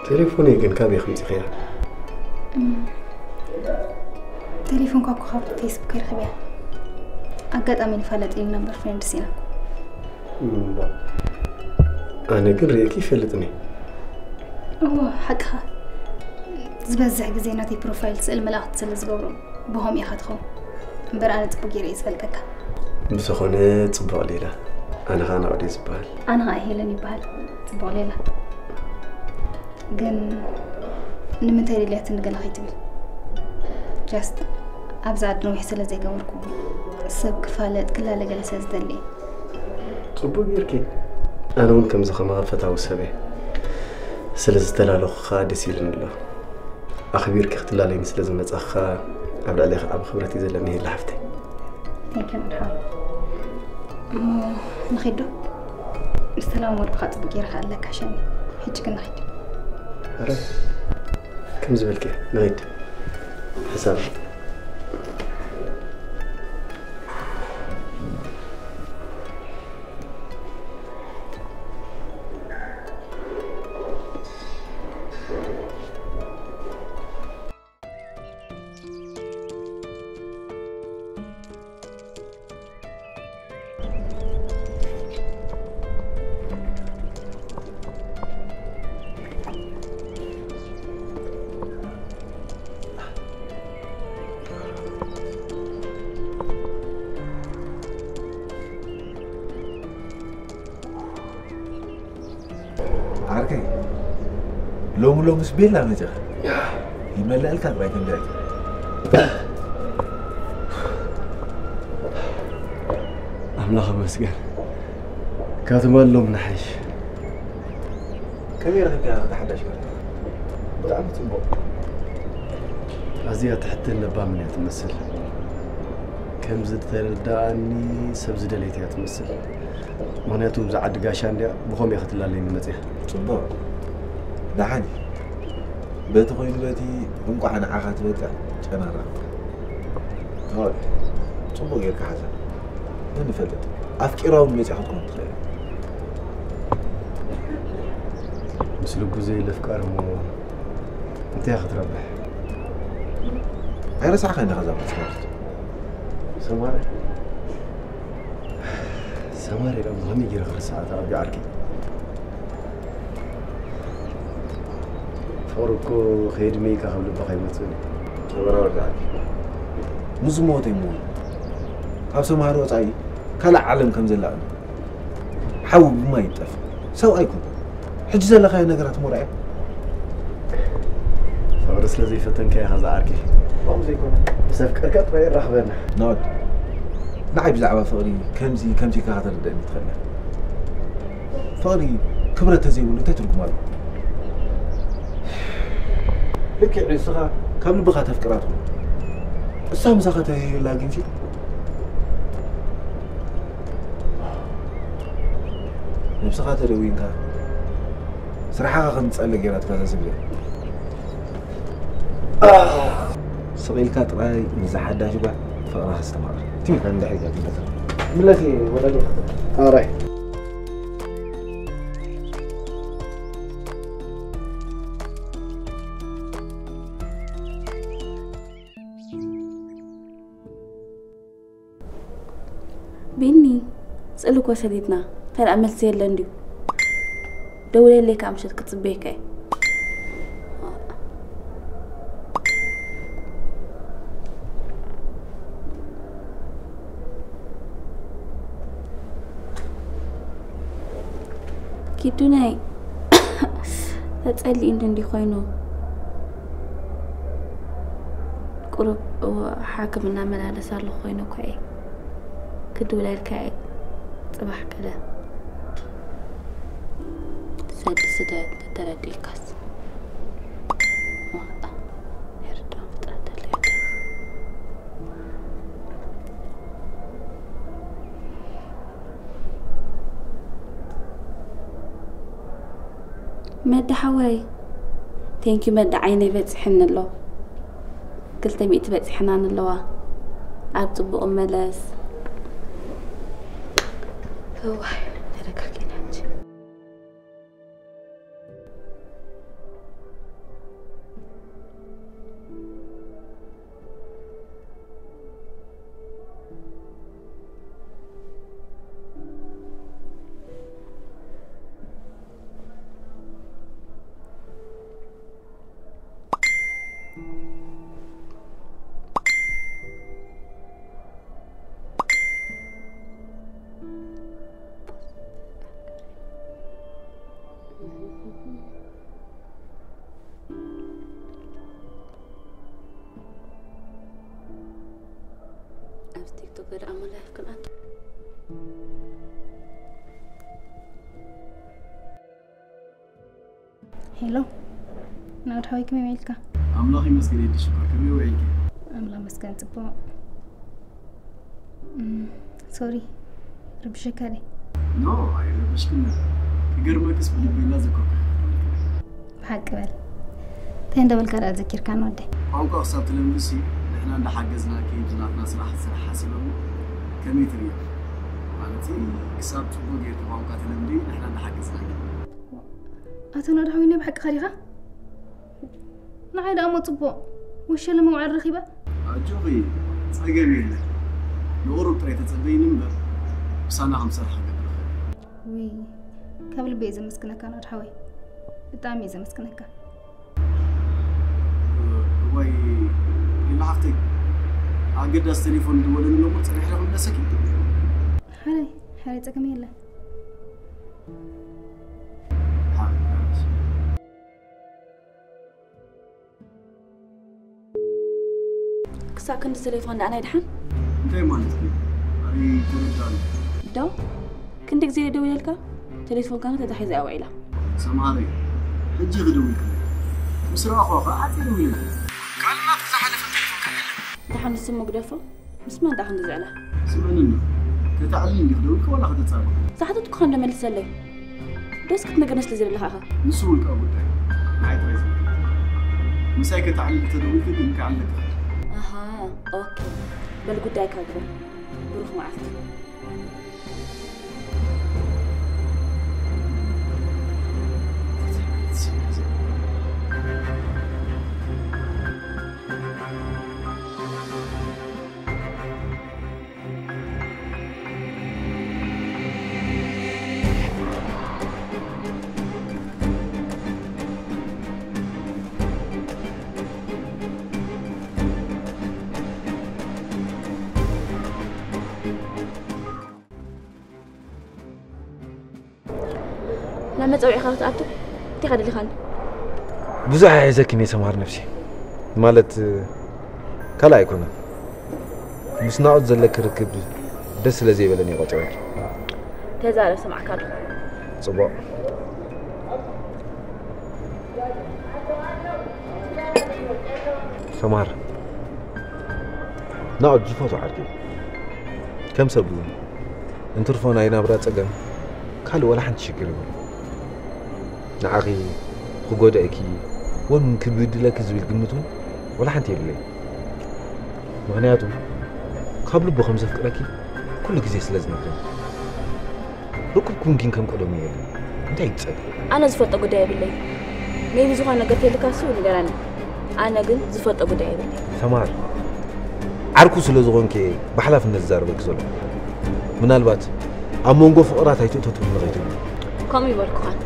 ቴሌፎነይ ግን ካበይ ከምፂኽያ? ቴሌፎንካ እኮ ካብ ፌስቡክ ይረኽብያ። ኣጋጣሚ ንፋለጥ ኢልና እምበር ፍሬንድስ ኢና። እምባ፣ ኣነ ግን ርእየኪ ይፈልጥኒ። እዎ፣ ሓቅኻ። ዝበዝሕ ግዜ ናተይ ፕሮፋይል ስእሊ መላእኽቲ ስለ ዝገብሩ ብኸምኡ ኢኻ ትኸውን። እምበር ኣነ ጽቡቕ ገይረ እየ ዝፈልጠካ። ብዝኾነ ጽቡቕ ሌላ። ኣነ ኸኣ ናኦድ እየ ዝበሃል። ኣነ ኸኣ ሄለን ይበሃል። ጽቡቕ ሌላ። ግን ንምንታይ ደልያትኒ ገለ ከይትብል። ጃስት ኣብዚ ዓዲ ነዊሕ ስለ ዘይገበርኩ ሰብ ክፋለጥ ክላለ ገለ ስለ ዝደሊ እየ። ጽቡቕ ጌርኪ። ኣነ እውን ከምዚ ከማኻ ፈታዊ ሰብ እየ። ስለ ዝተላለኹ ኸኣ ደስ ኢሉኒ ኣሎ። ኣኽቢርኪ ክትላለይኒ ስለ ዝመጻኺ ኸኣ ኣብ ልዕሌኺ ዓቢ ክብረት እዩ ዘለኒ ሄላ ሓፍተይ። Thank you ንድሓር። እሞ ንኺድ ዶ? ምስ ተለማመድኩኻ ጽቡቕ ጌርካ ኣለካ ሸኒ። ሕጂ ግን ንኺድ። ኧረ ከም ዝበልኪ ንኺድ። ሕሳብ ዓርከይ፣ ሎሚ ሎምስ ቤላ መጺኻ። ይመልኣልካ ጥራይ ክንደይ። ኣምላኽ ይመስገን። ካብ ትማሊ ሎሚ ንሓይሽ። ከመይ ረኺብካያ እታ ሓዳሽ ገዛ? ብጣዕሚ ጽቡቕ። ኣዝያ ትሕትን ለባምን እያ ትመስል። ከም ዝተረድኣኒ ሰብ ዝደለየት እያ ትመስል። ምኽንያቱ እዛ ዓዲ ጋሻ እንድያ ብኸምኡ እያ ክትላለየኒ መጺኣ። ጽቡቕ። ደሓን እዩ። በቲ ኮይኑ በቲ እንቋዕ ንዓኻ ትበቅዕ ጨና ረኸብካ። ናኦድ፣ ጽቡቕ ጌርካ ሓዛ። መን ይፈልጥ? ኣፍቂራ እውን መጺኣ ክትኮን ትኽእል። ምስ ልቡ ዘይለፍቃር እሞ እንታይ ክትረብሕ? ኣይረሳዕካን ዲኻ እዛ ፓስፖርት? ሰማረ ሰማረ ኢለ እሞ ከመይ ገይረ ክርስዓ? ተቐቢዓልኪ። ፍቕሪ እኮ ከየድመይካ ካብ ልብኻ ኣይወፅእን እዩ። ሰበራ ወርዳዕኪ። ምስ ዝሞተ ይመውት። ካብ ሰምሃር ወጻኢ ካልእ ዓለም ከም ዘላ እዩ። ሓዊ ብማይ ይጠፍእ። ሰብኣይ ኩን። ሕጂ ዘለኻዮ ነገራት ሞራ እያ። ፍቕሪ ስለ ዘይፈተንካዮ ኢኻ ዝዓርከይ። ከምኡ ዘይኮነ፣ ምስ ኣፍቀርካ ጥራይ የራኽበና። ናኦድ፣ ንዓይ ብዛዕባ ፍቕሪ ከምዚ ከምዚ ኢልካ ከተረድኣኒ ትኽእል ኢኻ። ፍቕሪ ክብረት ተዘይብሉ እንታይ ትርጉም ኣለዎ? ልክዕ ንስኻ ካብ ልብኻ ተፍቅራ ትኹን፣ እሳ ምሳኻ ተዘይህላ ግንሲ ነብስኻ ተደዊንካ ስራሕኻ ከም ትጸልእ ገይራትካ እዛ ስድሪ። ስቕ ኢልካ ጥራይ ንዛ ሓዳሽ ጓል ፍቕርኻ ኣስተማቕር። እቲ ኢልካ እንድሕር ኢልካ ትምለስ። ምለስ እየ ወላዲ። ኣራይ። ቢኒ፣ ስእሊ እኮ ሰሊጥና፣ እንታይ ደኣ መልሲ የለን ድዩ? ደውለለይ ከኣ ምሸት ክጽበየካ እየ። ኪዱነይ፣ ተጸሊእኒ እንዲ ኮይኑ፣ ቁሩብ እወ፣ ሓክም እናመላለስ ኣለኹ ኮይኑ እኮ እየ ክድውለልካ እየ። ጽባሕ ገለ ሰዲ ስደት ተተረዲእካስ። ዋጣ፣ ይርዳእ ፍጥረት ኣሎ ይርዳእ። መዳ ሓወይ፣ ቴንኪዩ መዳ ዓይነይ በጺሐኒ ኣሎ። ክልተ ሚእቲ በጺሐናኒ ኣለዋ። ኣብ ጽቡቕ መለስ። እዋይ፣ ተረጋጊና እንጂ። ኣብዚ ቲክቶክ ገለ ኣመላልክን ኣት- ሄሎ፣ ናውድ ሓወይ፣ ከመይ ውዒልካ? ኣምላኽ ይመስገን፣ የዲ ሽኮር፣ ከመይ ውዒልኪ? ኣምላኽ ይመስገን፣ ጽቡቕ። እም፣ ሶሪ፣ ረቢሸካ ድየ? ኖ፣ ኣይረበሽክን። ክገርመክስ ብልበይ እናዘከርኩ። ብሓቂ በል። እንታይ እንዳበልካ ደኣ ዘኪርካና ወደይ? ቋንቋ ክሳብ ትለምድሲ ንሕና እንዳሓገዝናኪ፣ ብናትና ስራሕ ትሰርሒ ሓሲበ እሞ ከመይ ትርእዮ? ማለት ክሳብ ጽቡቕ ጌርኪ ቋንቋ ትለምዲ ንሕና እንዳሓገዝናኪ። ኣቶ ናውድ ሓወይ፣ ናይ ብሓቅኻ ዲኻ? ንዓይ ደኣ እሞ ጽቡቕ፣ ወሸለ መውዓል ረኺበ። ኣጆኺ፣ ጸገም የለን። ንቑሩብ ጥራይ ተጸበይኒ እምበር፣ ምሳና ከም ዝሰርሕ ክገብር እኽእል። ውይ፣ ካብ ልቢ እየ ዘመስግነካ ናውድ ሓወይ። ብጣዕሚ እየ ዘመስግነካ። እዋይ፣ ሌላ ሓፍተይ፣ ኣገዳሲ ቴሌፎን ድወለኒ እሞ ጸኒሐ ክምለሰኪ። ሓራይ፣ ሓራይ ጸገም የለን። ሓራይ፣ ሓራይ። ክሳብ ክንዲ ቴሌፎን ደኣ ናይ ደሓን? እንታይ ማለት እዩ? ኣይተረዳእን። ዶ? ክንዲ ግዜ ደዊለልካ? ቴሌፎንካ ተታሒዛ እያ ውዒላ። ሰምሃረይ፣ ሕጂ ክደውልክለይ። ምስ ረኣኹዋ ኸዓ ዓፂ ደዊለለይ። ካልእ ናትካ ዝሓለፈ ቴሌፎንካ የለን። ደሓን ንሱ እሞ ግደፎ። ምስ መን ደኣ ክንዲ ዝዕላ? ስምዕኒ እንዶ፣ ከተዕልል እንዲኺ ደዊልኪ ዋላ ከተጻርፊ? ዝሓተትኩኻ እንዶ መልሰለይ። ዶስ ክትነግረኒ ስለ ዝደለኻ ኢኻ? ንሱ ውልቃዊ ጉዳይ፣ ንዓይ ጥራይ ዝምልከት። ምሳይ ከተዕልሊ ተደዊልኪ ግን ከዕልለኪ እኽእል። ኣሃ፣ ኦኬ። በል ጉዳይካ ግበር። ብሩኽ መዓልቲ። ናብ መጸውዒኻ ክትኣቱ እንታይ ኢኻ ደሊኻኒ? ብዙሕ ኣይሕዘክን እየ ሰምሃር ነብሲ። ማለት፣ ካልእ ኣይኮነን። ምስ ናኦድ ዘለኪ ርክብ ደስ ስለ ዘይበለኒ እየ ቆጺረኪ። ተዛረብ፣ ስማዕካ ኣለኹ። ጽቡቕ። ሰማር፣ ናኦድ ዝፈትዎ ዓርኪ፣ ከም ሰብ እውን እንትርፎ ናይ ናብራ ጸገም ካልእ ወላ ሓንቲ ሽግር የብሉ። ንዓኺ ክጎድእኪ ወን ክብድለኪ ዝብል ግምት እውን ወላ ሓንቲ የብለይ። ምኽንያቱ ካብ ልቡ ከም ዘፍቅረኪ ኩሉ ግዜ ስለ ዝነግረኒ። ርኩብኩም ግን ከም ቀደሙ የለን። እንታይ ይጸል? ኣነ ዝፈልጦ ጉዳይ የብለይ። ሜቢ ዝኾነ ነገር ተልካሱ ንገራኒ። ኣነ ግን ዝፈልጦ ጉዳይ የብለይ። ሰማር፣ ዓርኩ ስለ ዝኾንኪ ብሓላፍነት ዝዛረበኪ ዘሎ። ምናልባት ኣብ መንጎ ፍቕራት ኣይትእተቱ ንኸይትብሉ። ከምኡ ይበልኩኻን።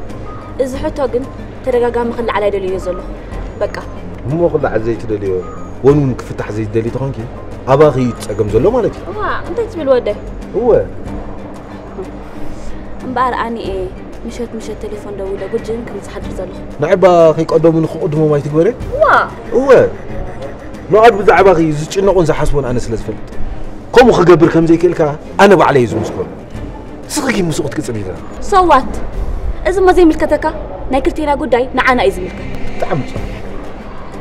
እዚ ሕቶ ግን ተደጋጋሚ ክለዓል ኣይደልዮ ዘለኹ። በቃ። እሞ ክለዓል ዘይትደልዮ ወን እውን ክፍታሕ ዘይትደሊ ተኾንኪ ኣባኺ እዩ ጸገም ዘሎ ማለት እዩ። እዋ፣ እንታይ ትብል ወደይ? እወ። እምበኣር ኣነ እየ ምሸት ምሸት ቴሌፎን ደዊለ ጉጅን ክብል ዝሓድር ዘለኹ። ንዕባ ከይቀደሙኒ ክቕድሞም ኣይትግበሪ። እዋ። እወ። ንኣድ ብዛዕባኺ ዝጭነቑን ዝሓስቦን ኣነ ስለ ዝፈልጥ። ከምኡ ክገብር ከም ዘይክእል ከኣ ኣነ ባዕለይ እየ ዝምስክሮ። ንስኺ ግን ምስኡ ክትቅጽሊ ኢኺ። ሶዋት? እዚማ ዘይምልከተካ ናይ ክልቴና ጉዳይ ንዓና እዩ ዝምልከት። ብጣዕሚ ጽቡቕ።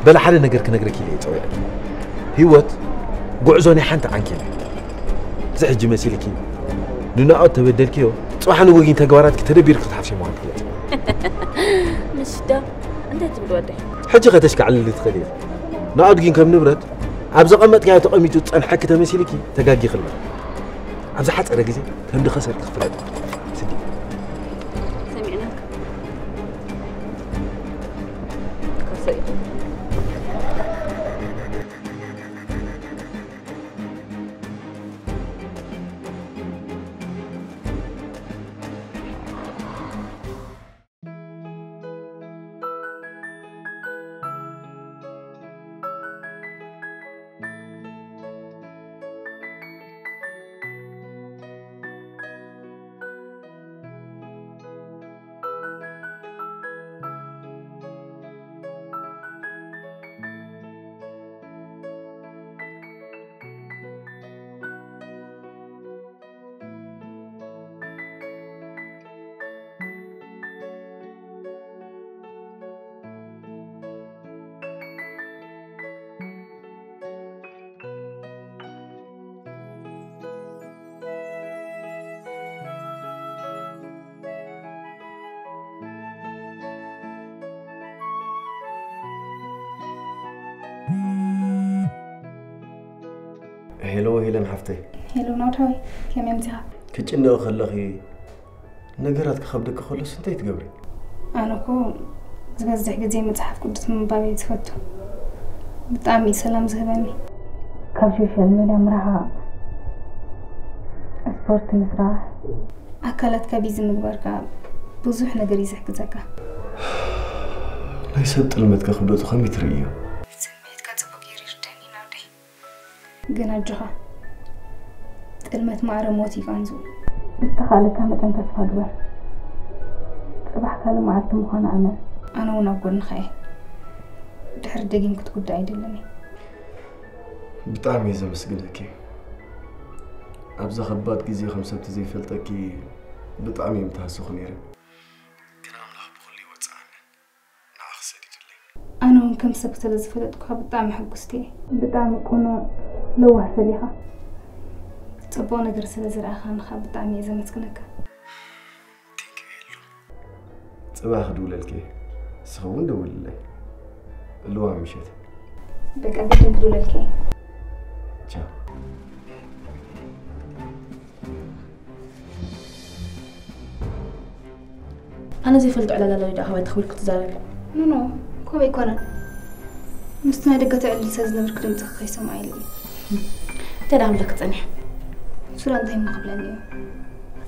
በለ ሓደ ነገር ክነግረኪ ኢለ እየ ጸዊዐ። ህይወት ጉዕዞ ናይ ሓንቲ ዓንኬል እያ። እዚ ሕጂ መሲልኪ ንናኦድ ተበደልክዮ፣ ጽባሕ ንጎጊን ተግባራትኪ ተደቢርኪ ክትሓፍሲ ምዃንኪ ግለጺ። ምሽ ዶ እንታይ ትብል ወደይ? ሕጂ ከተሽካዕልሊ ትኽእሊ ኢኺ። ናኦድ ግን ከም ንብረት ኣብ ዘቐመጥካዮ ተቐሚጡ ዝጸንሐኪ ተመሲልኪ ተጋጊኺ ኣለኺ። ኣብ ዝሓጸረ ግዜ ከም ድኸሰርኪ ክፍለጥ ስዲ። ሰሚዕናካ። ካሰይ። ሄሎ ሄለን ሓፍተይ። ሄሎ ናውዳይ፣ ከመይ ኣምጺኻ? ክትጭነቒ ከለኺ ነገራት ክኸብደኪ ከሎስ እንታይ ትገብሪ? ኣነ እኮ ዝበዝሕ ግዜ መጽሓፍ ቅዱስ ምንባብ እየ ዝፈቱ። ብጣዕሚ እዩ ሰላም ዝህበኒ። ካብ ሶሻል ሜድያ ምርሓቕ፣ ስፖርት ምስራሕ፣ ኣካላትካ ቢዚ ምግባር ከኣ ብዙሕ ነገር እዩ ዝሕግዘካ። ናይ ሰብ ጥልመት ከ ክብደቱ ከመይ ትርእዮ? ስምዒትካ ጽቡቕ ገይሩ ይርደኒ ናውደይ። ግን ኣጆኻ፣ ጥልመት ማዕረ ሞት እዩ ቃንዝኡ። ብዝተኻእለካ መጠን ተስፋ ግበር። ጽባሕ ካልእ መዓልቲ ምዃና እመን። ኣነ እውን ኣብ ጎንኻ እየ። ድሕሪ ደጊም ክትጉዳእ ኣይደልን እየ። ብጣዕሚ እየ ዘመስግነኪ። ኣብዛ ከባድ ግዜ ከም ሰብ ተዘይፈልጠኪ ብጣዕሚ እየ ምተሃሰኹ ነይረ። ግን ኣምላኽ ብኹሉ ይወጽዓኒ። ንዓኺ ሰዲድለይ። ኣነ እውን ከም ሰብ ስለ ዝፈለጥኩኻ ብጣዕሚ ሕጉስቲ እየ። ብጣዕሚ ቅኑዕ ለዋህ ሰብ ኢኻ። ጽቡቕ ነገር ስለ ዝረኣኻኒ ኸኣ ብጣዕሚ እየ ዘመስግነካ። ጽባሕ ክድውለልኪ እየ። ንስኺ እውን ደውልለይ። ልዋም ምሸት። በቃ ግድን ክድውለልኪ እየ። ቻው። ኣነ ዘይፈልጦ ዕላላዊ ደኣ ኣባይ ተኽቢር ክትዛረቢ። ኖ ኖ፣ ከምኡ ኣይኮነን። ምስቲ ናይ ደገ ትዕልል ስለ ዝነበርኪ ድምፅኺ ከይሰምዖ ኢለ እየ። እንታይ ደኣ ክብለኪ ፀኒሐ? ሱራ እንታይ እሞ ክብለኒ እዩ?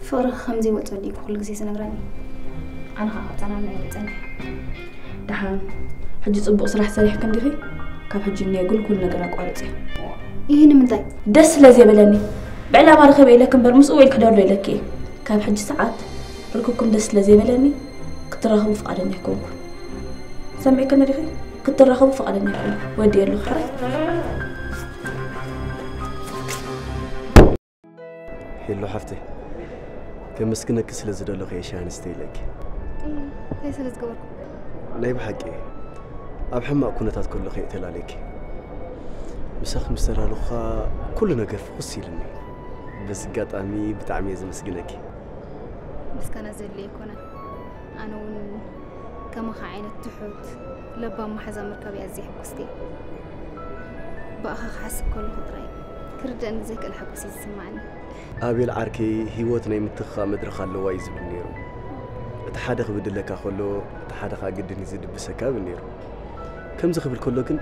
ፍቕርኺ ከም ዘይወፀሉ እዩ ኩሉ ግዜ ዝነግረኒ። ኣነ ኸዓ ክፀናንዕ እየ ፀኒሐ። ደሓን ሕጂ ፅቡቕ ስራሕ ሰሪሕኪ እንዲኺ? ካብ ሕጂ እኒኦ ግን ኩሉ ነገር ኣቋርፂ። ይህ ንምንታይ? ደስ ስለ ዘይበለኒ። ብዕላማ ርኸብዮ ኢለኪ እምበር ምስኡ ውዒልኪ ዶ ኣሎ ኢለኪ እየ። ካብ ሕጂ ሰዓት ርክብኩም ደስ ስለ ዘይበለኒ ክትራኸቡ ፍቓደኛ ኣይኮንኩን። ሰሚዕክኒ ዲኺ? ክትራኸቡ ፍቓደኛ ኣይኮንኩን። ወዲኤ ኣለኹ ሕራይ። ሄሎ ሓፍተይ፣ ከመስግነኪ ስለ ዝደለኹ እየ ሻሂ ንስተ ኢለኪ። እንታይ ስለ ዝገበርኩ? ናይ ብሓቂ ኣብ ሕማቕ ኩነታት ከለኹ እየ ተላለኪ። ምሳኺ ምስ ተላለኹ ኩሉ ነገር ፍኹስ ኢሉኒ። በዚ ኣጋጣሚ ብጣዕሚ እየ ዘመስግነኪ። ምስጋና ዘድልዮ ኣይኮነን። ኣነ እውን ከማኻ ዓይነት ትሑት ለባም መሓዛ ምርካብ እየ ኣዝየ ሕጉስቲ። ብኣኻ ክሓስብ ከለኹ ጥራይ ክርደእኒ ዘይክእል ሓጎስ እዩ ዝስማዓኒ። ኣቤል ዓርከይ፣ ህይወት ናይ ምትኽኻእ መድረኽ ኣለዋ እዩ ዝብል ነይሩ። እቲ ሓደ ክብድለካ ከሎ እቲ ሓደ ኸኣ ግድን እዩ ዝድብሰካ ይብል ነይሩ። ከምዚ ክብል ከሎ ግን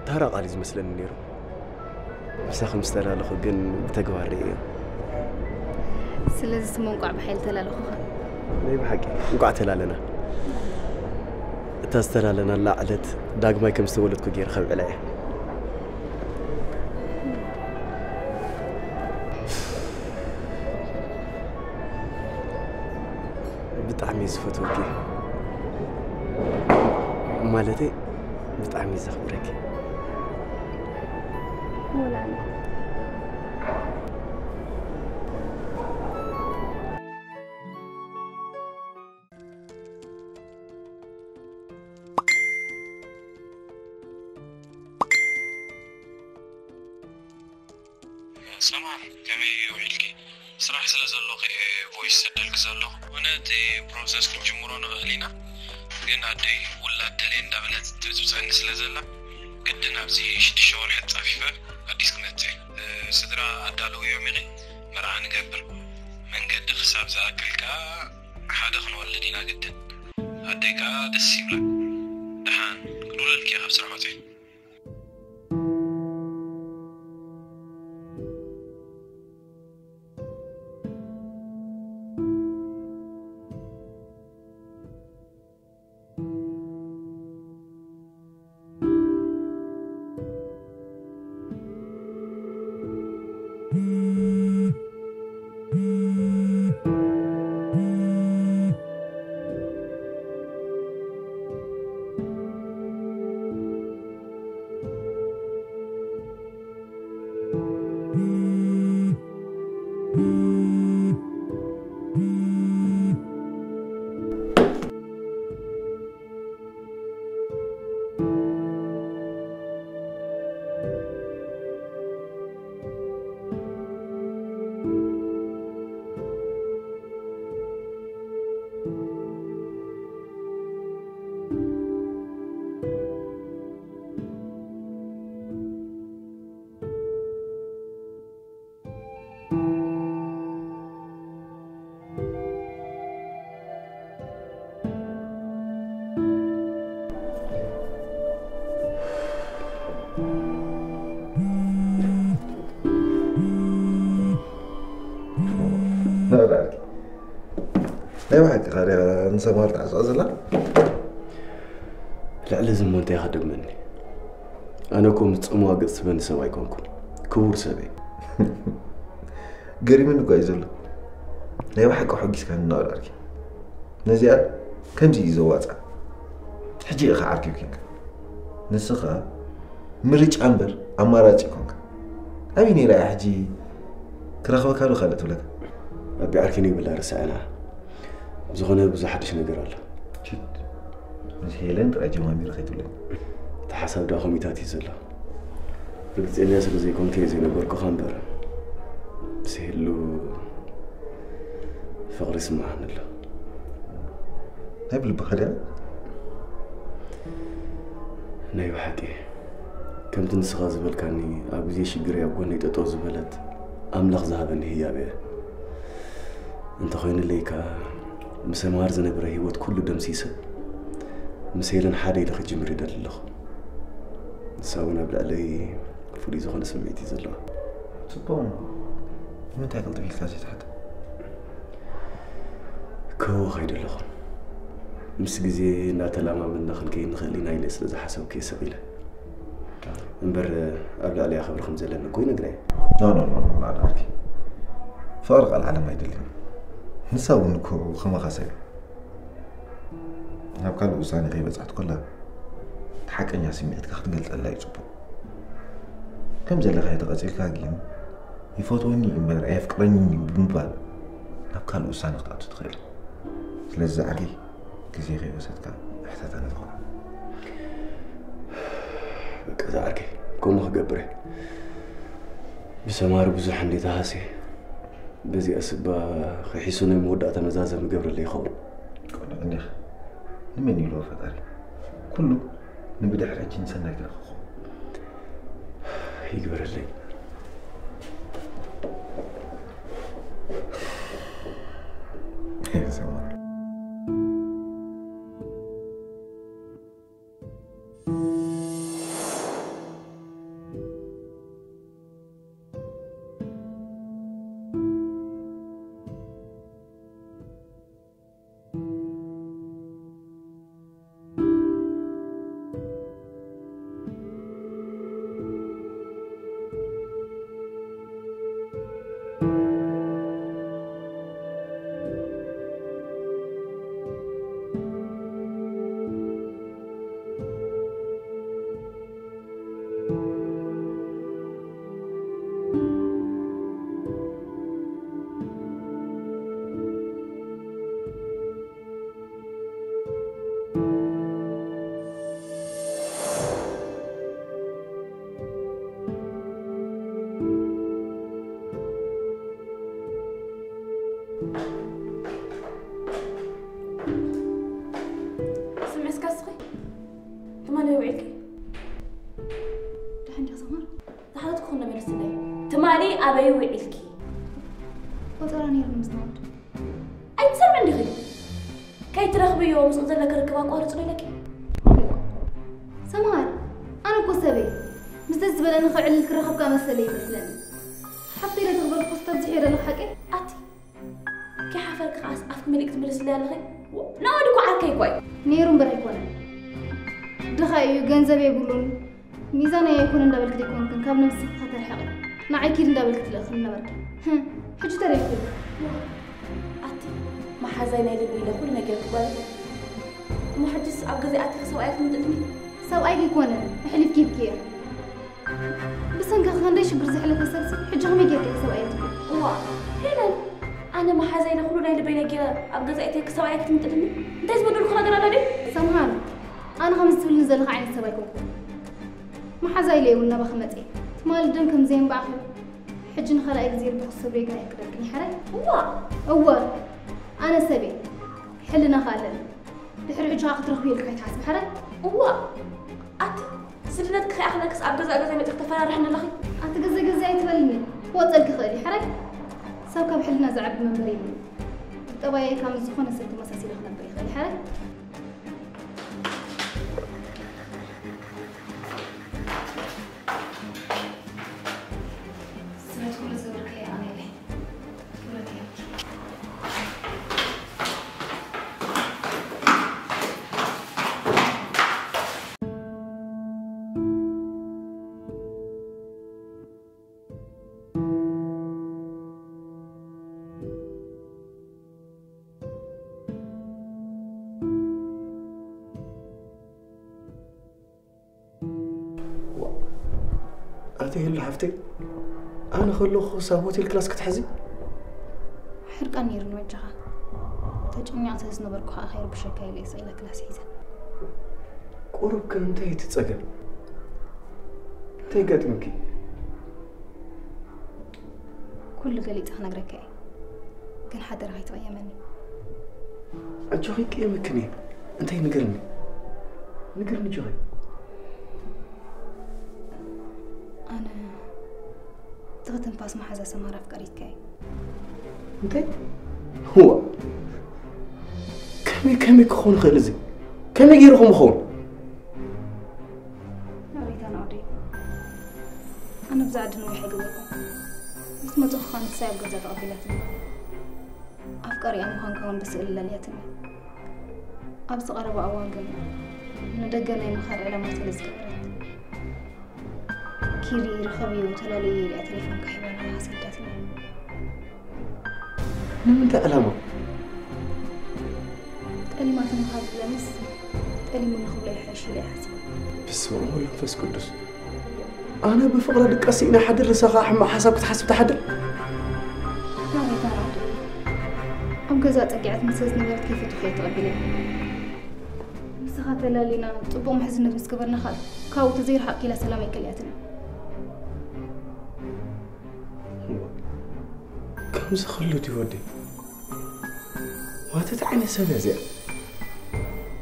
ታራ ቃል እዩ ዝመስለኒ ነይሩ። ምሳኺ ምስ ተላለኹ ግን ብተግባር ርእየ። ስለዚ ስሞ እንቋዕ ብሓይሊ ተላለኹኻ። ናይ ብሓቂ እንቋዕ ተላለና። እታ ዝተላለናላ ዕለት ዳግማይ ከም ዝተወለድኩ ገይረ ከብዕላ እየ። ብጣዕሚ እየ ዝፈትወኪ። ማለተይ ብጣዕሚ እየ ዘኽብረኪ። ወላ ኣነ። ሰማር፣ ከመይ ውዒልኪ? ስራሕ ስለ ዘለኹ እየ ቮይስ ሰደልኪ ዘለኹ። ኮነ እቲ ፕሮሰስ ክንጅምሮ ንኽእል ኢና፣ ግን ኣደይ ውላድ ደልየ እንዳበለት ትብፅብፀኒ ስለ ዘላ ግድን ኣብዚ ሽዱሽተ ወርሒ ፃፊፈ ኣዲስ ክመፅእ እየ። ስድራ ኣዳልው እዮም ኢኺ፣ መርዓ ንገብር። መንገዲ ክሳብ ዝኣክል ከዓ ሓደ ክንወልድ ኢና ግድን። ኣደይ ከዓ ደስ ይብላ። ደሓን ክድውለልኪ እየ ካብ ስራሕ ወፂአ። ናይ ብሓቂ ካሪያ ንሰማር ተዓፅዖ ዘላ? ልዕሊ እዚ እሞ እንታይ ኢኻ ደመኒ? ኣነ እኮ ምስ ጽምዋ ገጽ ትበኒ ሰብ ኣይኮንኩን። ክቡር ሰበይ። ገሪሙኒ እኳ እዩ ዘሎ። ናይ ብሓቂ ሖጊስካኒ እናወዳእርኪ። ነዚኣ ከምዚ እዩ ዘዋጻ። ሕጂ ኢኻ ዓርኪ ኮንካ። ንስኻ ምርጫ እምበር ኣማራጺ ኮንካ። ኣበይ ነይራ እያ ሕጂ ክረኽበካ ዶ ካልእ ትብለካ? ኣቢ ዓርኪ ንይብላ ርሳዕና። ዝኾነ ብዙሕ ሓድሽ ነገር ኣሎ። ችድ። ምስ ሄለን ጥራይ ጀማሚሩ ከይትብለኒ። እቲ ሓሳብ ደኣ ኮሚታት እዩ ዘሎ። ርግጸኛ ስለ ዘይኮንኩ እየ ዘይነገርኩኻ እምበር፣ ምስ ሄሉ ፍቕሪ ይስምዓኒ ኣሎ። ናይ ብልብኻ ድያ? ናይ ብሓቂ፣ ከምቲ ንስኻ ዝበልካኒ፣ ኣብ ግዜ ሽግረይ ኣብ ጎነይ ጠጠው ዝበለት፣ ኣምላኽ ዝሃበኒ ህያብ እያ። እንተኾይኑለይ ከኣ፣ ምስ ሰምሃር ዝነበረ ህይወት ኩሉ ደምሲሰ፣ ምስ ሄለን ሓደ ኢለ ክጅምር ይደሊ ኣለኹ። ንሳ እውን ኣብ ልዕለይ ፍሉይ ዝኾነ ስምዒት እዩ ዘለዋ። ጽቡቕ እሞ፣ ንምንታይ ቅልጥፍ ኢልካ ዘይትሓታ? ክህወኽ ኣይደለኹን። ምስ ግዜ እናተለማመድና ክንከይድ ንኽእል ኢና ኢለ ስለ ዝሓሰብኩ እየ ሰቕ ኢለ። እምበር ኣብ ልዕሊኣ ክብሪ ከም ዘለኒ እኮ ይነግራ እየ። ኖ፣ ኖ፣ ኖ፣ ኖ፣ ኖ፣ ዓርኪ። ፍቕሪ ቃል ዓለም ኣይደልን። ንሳ እውን እኮ ከማኻ ሰብ እያ። ናብ ካልእ ውሳኔ ከይበጻሕት ከላ፣ እቲ ሓቀኛ ስምዒትካ ክትገልጸላ እዩ ጽቡቕ። ከም ዘለኻዮ ተቐጺልካ ግን፣ ይፈትወኒ እዩ እምበር ኣየፍቅረኒ እዩ ብምባል ናብ ካልእ ውሳነ ክትኣቱ ትኽእል። ስለዚ ዓርከይ፣ ግዜ ከይወሰድካ እሕተታ ነቲ ቆልዓ። በቃ፣ እዛ ዓርከይ፣ ከምኡ ክገብር እየ። ብሰማሪ ብዙሕ እንዴ ተሃስየ፣ በዚኣ ስባ ከሒሱ ናይ መወዳእታ መዛዘሚ ገብረለይ ይኸውን። ቆልዕ እንዲኻ፣ ንመን ይብሎ ፈጣሪ? ኩሉ ንብድሕሪ ሕጂ ንሰናይ ክረኽቦ። ይግበረለይ። ስምዒ እስከ እስኺ፣ ትማሊ ውዒልኪ? ደሓን ዲኺ ሰማር? ዝሓተትኩ ክነ መልስለይ። ትማሊ ኣበይ ውዒልኪ? ቆጸራ ነይሩ ምስ ናውድ። ኣይትሰምዕን ዲኺ? ከይትረኽብዮ ምስኡ ዘለኪ ርክብ ኣቋርጽ ዶ ኢለኪ? ሰምሃር፣ ኣነ እኮ ሰበይ ምስ ደስ ዝበለኒ ክዕልል ክረኸብካ መሰለይ ይመስለኒ። ሓፍተይ ዶ ተኽበርኩ ክስተብዝሕ እየ ዘለኹ ሓቀይ? ኣቲ፣ ከይሓፈርኪ ከኣስ ኣፍኪ መሊእኪ ትምልስለይ ኣለኺ? ናኦድ እኮ ዓርከይ እኮ እዩ። ነይሩ እምበር ኣይኮነን። ድኻ እዩ፣ ገንዘብ የብሉን። ሚዛናይ ኣይኮነ እንዳበልኪ ዘይኮንክን ካብ ነብስኺ ከተርሕቒ ንዓይ ኪድ እንዳበልኪ ትልእኽኒ ነበርኪ። ህም፣ ሕጂ ተረዲእኩ። ኣቲ መሓዛይ ናይ ልቢ ኢለ ኩሉ ነጊረኪ ጓል። እሞ ሕጂስ ኣብ ገዛይ ኣቲኺ ሰብኣይ ክትምጥልኒ? ሰብኣይ ኣይኮነን፣ ኣሕሊፍኪ ሂብክዮ። ብሰንክኺ ክንደይ ሽግር ዘሕለፈ ሰብሲ ሕጂ ከመይ ጌርኪ ሰብኣይ ትብሊ? እዋ ሄለን፣ ኣነ መሓዛይ ኢለ ኩሉ ናይ ልበይ ነጊረ ኣብ ገዛይ ኣቲኺ ሰብኣይ ክትምጥልኒ? እንታይ ዝበደልኩ ነገር ኣሎ ድዩ? ሰምሃር፣ ኣነ ከምዚ ትብልኒ ዘለኻ ዓይነት ሰብ ኣይኮንኩን። መሓዛ ኢለ እውን ናባኺ መፅየ። ትማሊ ደም ከም ዘየንባዕኺ፣ ሕጂ ንኻልኣይ ግዜ ልቢ ክሰብሮ ይግናይ ክደልክን ይሓረ። እዋ! እወ፣ ኣነ ሰበይ ሕልናኻ ኣለኒ። ድሕሪ ሕጂ ኸዓ ክትረኽብዮ ኢልካ ኣይትሓስቢ፣ ሓራይ? እዋ! ኣቲ ስድነትኪ ከይኣኽለክስ ኣብ ገዛእ ገዛይ መፂኺ ተፈራርሕኒ ኣለኺ። ኣቲ ገዛእ ገዛይ ኣይትበልኒ፣ ክወፀልኪ ይኽእል እዩ፣ ሓራይ? ሰብ ካብ ሕልና ዝዓቢ መንበሪ የብሉን። ብጠባየይ ካብ ዝኾነ ሰብ ተመሳሲለ ክነብር ይኽእል፣ ሓራይ? ስለ ኩሉ ዝብርክ ኣነ ኢለ ክብረት እየ። ኣቲ ሄሉ ሓፍተይ፣ ኣነ ከለኹ ክሳብ ሆቴል ክላስ ክትሕዚ? ሕርቃን ነይሩኒ በጃኻ። ተጨኒቐ ስለ ዝነበርኩ ኸዓ ከይርብሸካ ኢለ እየ ስቕ ኢለ ክላስ ሒዘ። ቁሩብ ከ እንታይ እቲ ጸገም? እንታይ ገጢሙኪ? ኩሉ ገሊጸ ክነግረካ እየ። ግን ሓደራ ከይትቕየመኒ። ኣጆኺ ቅየመክን እየ። እንታይ ንገርኒ? ንገርኒ ኣጆኺ። ኣነ ትኺ ትንፋስ መሓዛ ሰማራ ኣፍቃሪትካ እየ። እንታይ? ህዋ። ከመይ፣ ከመይ ክኸውን ይኽእል እዚ? ከመይ ገይሩ ከም ይኸውን? ይቕሬታ ናኦደይ። ኣነ ብዛ ዓዲ ነዊሕ ኣይገበርኩን። ምስ መጽኹ ኸኣ ንሳይ ኣብ ገዛ ተቐቢላትኒ። ኣፍቃሪኣ ምዃንካ እውን ብስእሊ ለልያትኒ። ኣብዚ ቀረባ እዋን ግን ንደገ ናይ ምኻድ ዕላማ ስለ ዝገበረት፣ ኪዲ ርኸብዮ ተላለየ ኢላ ቴሌፎንካ ሂባና ኣሰዳትኒ። ንምንታይ ዕላማ? ጠሊማትኒ ካብ ዝብለኒስ ጠሊሙኒ ክብሎ ይሕሽ ኢለ እየ ሓሲበ። በስመ ኣብ ወወልድ ወመንፈስ ቅዱስ። ኣነ ብፍቕራ ድቃስ ስኢነ ሓድር ንሳ ኸዓ ሕማቕ ሓሳብ ክትሓስብ ትሓድር? ከም ገዛ ጸጊዐት ምስ ዝነበረት ከይፈቱ ከይተቐቢለ። ንስኻ ተላሊና ጽቡቕ ምሕዝነት ምስ ገበርና ኻል ካብኡ ተዘይርሓቕ ኪላ ሰላም ኣይከልያትን። ከምዚ ክህሉ ድዩ ወዲ? ዋተት ዓይነት ሰብ እያ እዚኣ።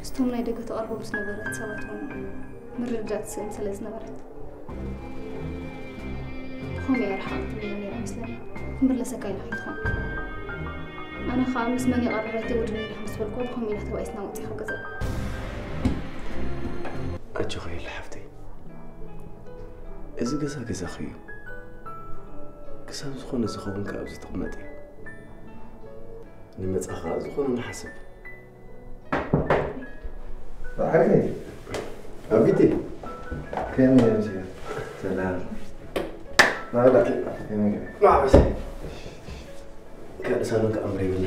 እስቶም ናይ ደገ ተቐርቦ ምስ ነበረት ሰባት ኾኑ ምርድዳእ ትስእን ስለ ዝነበረት ብኸምኡ እያ ርሓቕ ትብለኒ ነይራ መስለኒ። ክምለሰካ ኢላ ከይትኾን። ኣነ ኸዓ ምስ መን ይቐርብ ኣይተውድኒ ኢኻ ምስ በልኩ ብኸምኡ ኢላ ተባኢስና ወፂኻ ገዛ። ኣጆኺ የለ ሓፍተይ፣ እዚ ገዛ ገዛኺ እዩ። ክሳብ ዝኾነ ዝኸውን ከኣ ኣብዚ ትቕመጥ እዩ። ንመጻ ከኣ ዝኾነ ንሓስብ። ብዓይነይ ኣቢቲ ከመይ እዮም ሲያ ሰላም ናዳ ከመይ ገለ ማዕበስ ካልእ ሳሎን ከኣምር ይብልና።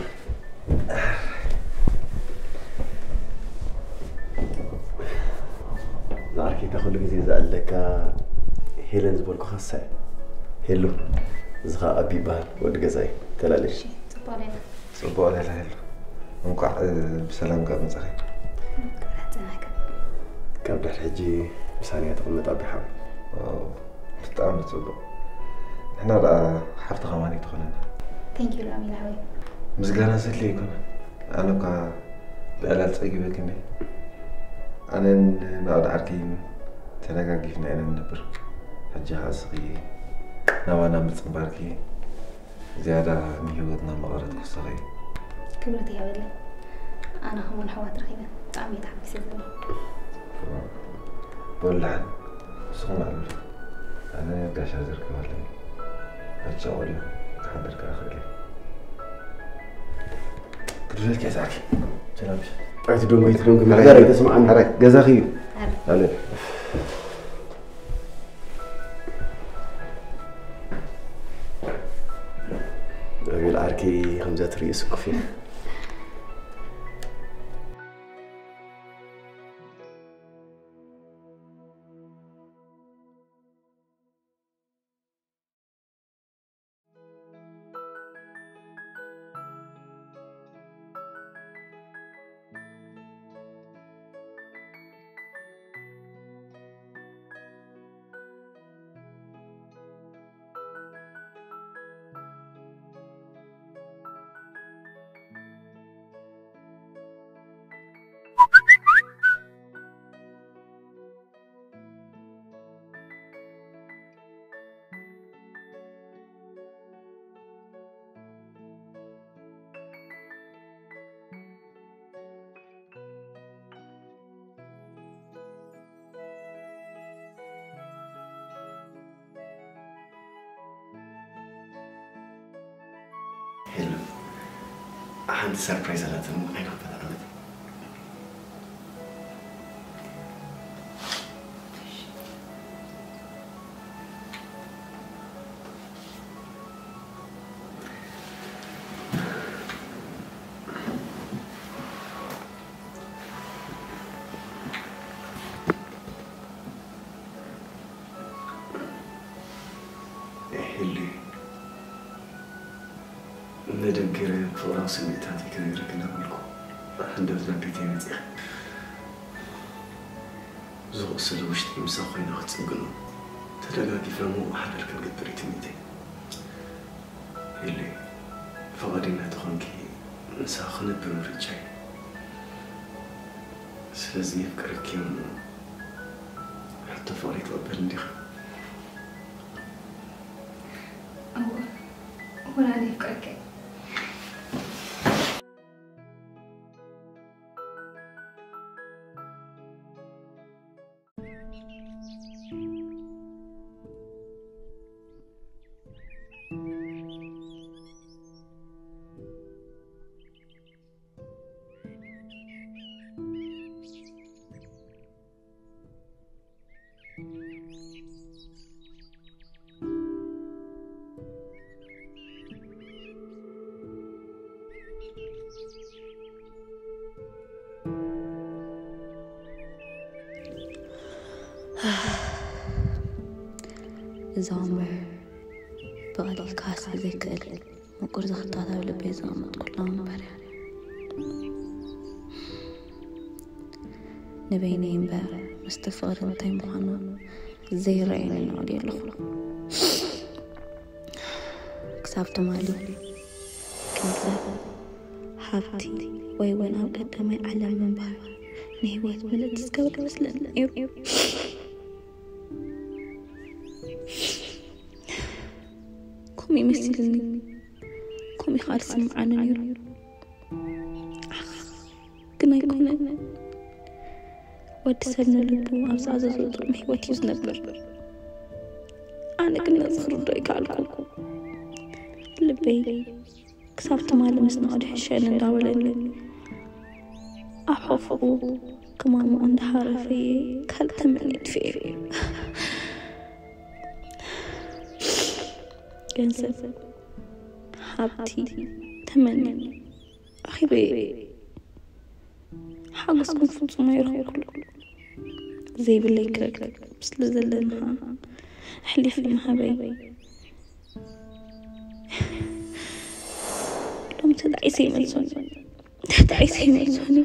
ንዓርኪ እታ ኩሉ ግዜ ዝኣለካ ሄለን ዝበልኩኻ እሳ እያ። ሄሉ፣ እዚ ኸዓ ኣቢ ይበሃል፣ ወዲ ገዛይ ተላለይ። እሺ፣ ጽቡቕ ሌላ። ጽቡቕ ሌላ ሄሉ። እንኳዕ ብሰላም ካብ መጻኺ። ጸናካ። ካብ ድሕሪ ሕጂ ምሳና እያ ትቕመጥ ኣቢ ሓወይ። ዋው፣ ብጣዕሚ ጽቡቕ። ንሕና ደኣ ሓፍቲ ከማን ትኾነና። Thank you ራሚላ ሓወይ። ምስጋና ዘድልዮ ኣይኮነን። ኣነ እኳ ብዕላል ጸጊበ ክንደይ። ኣነን ናኦድ ዓርከይን ተደጋጊፍና ኢና ንነብር። ሕጂ ኸኣ እስኺ ናባና ምጽንባርኪ ዝያዳ ንህይወትና መቐረት ክውስኸ እዩ። ክብረት ይሃበለይ። ኣነ ከማን ኣሕዋት ረኺበ ብጣዕሚ እየ ተሓጒሰ ዘለኹ። በሉ ደሓን ንስኹም ኣዕልሉ። ኣነ ጋሻ ዘርኪቡ ኣለኒ። ኣጫቑር እዩ ክሓድር ከኣ ክእል እየ። ክድረልካ እየ ዝኣኪ። ሰላም። ኣይትደንጉ ኣይትደንጉ ምሕዳር ኣይተስምዓኒ። ሓራይ ገዛኺ እዩ። ኣረ። ኣለ ኣቤል ዓርከይ ከምዛ ትርእዮ ስኩፍ እየ። ሄሉ፣ ሓንቲ ሰርፕራይዝ ኣላትኒ፣ ኣይኮን ፈተና መት ሄሉ፣ ነደንኪረ ፍቕራዊ ስምዒታተይ ክነግረኪ እናበልኩ፣ ሃንደበት ናብ ቤተይ መጺኣ። ዝቑሰለ ውሽጠይ ምሳኺ ኮይነ ክትጽግኖ፣ ተደጋጊፍና ምውሕሓድ ክንገብር እዩ ትምኒተይ። ሄሉ፣ ፍቓደኛ ተኾንኪ፣ ምሳኺ ክነብር ምርጫ እዩ። ስለዚ የፍቅረኪ እሞ፣ ሕቶ ፍቕረይ ትቕበልኒ ዲኺ? እወ፣ እወ፣ ኣነ የፍቅረኪ። እዛ ወንበር ብቐሊል ክሃስያ ዘይክእል ምቁር ዝኽታት ኣብ ልበይ ዘቐመጥኩላ መንበር እያ። ንበይነይ እምበር ምስቲ ፍቕሪ እንታይ ምዃኑ ዘይረኣየኒ ንዕድ ኣለኹ። ክሳብ ትማሊ ገንዘብ፣ ሃብቲ ወይ እውን ኣብ ቀዳማይ ዓለም ምንባር ንህይወት ምልእቲ ዝገብር ይመስለኒ ነይሩ። ከምኡ ይመስልኒ። ከምኡ ከዓ ዝስምዓኒ ነይሩ። ኣኽ፣ ግን ኣይኮነን። ወዲ ሰብ ንልቡ ኣብ ዝኣዘዞ ጥዑም ህይወት እዩ ዝነብር። ኣነ ግን ነዚ ክርዶ ኣይከኣልኩ። ልበይ ክሳብ ትማሊ ምስ ንቕድ ሕሸኒ እንዳበለኒ ኣብ ሕፍኡ ክማሙ እንዳሃረፈየ ካልእ ተመንየ ጥፍኤ። ገንዘብ፣ ሃብቲ ተመንየ ረኺበ። ሓጎስ ግን ፍጹም ኣይረኽብኩሉ። ዘይብለይ ክረክብ ስለ ዘለኒ ኣሕሊፉ ምሃበይ። ሎም ተጣዒሰ ይመልሶኒ፣ ተጣዒሰ ይመልሶኒ።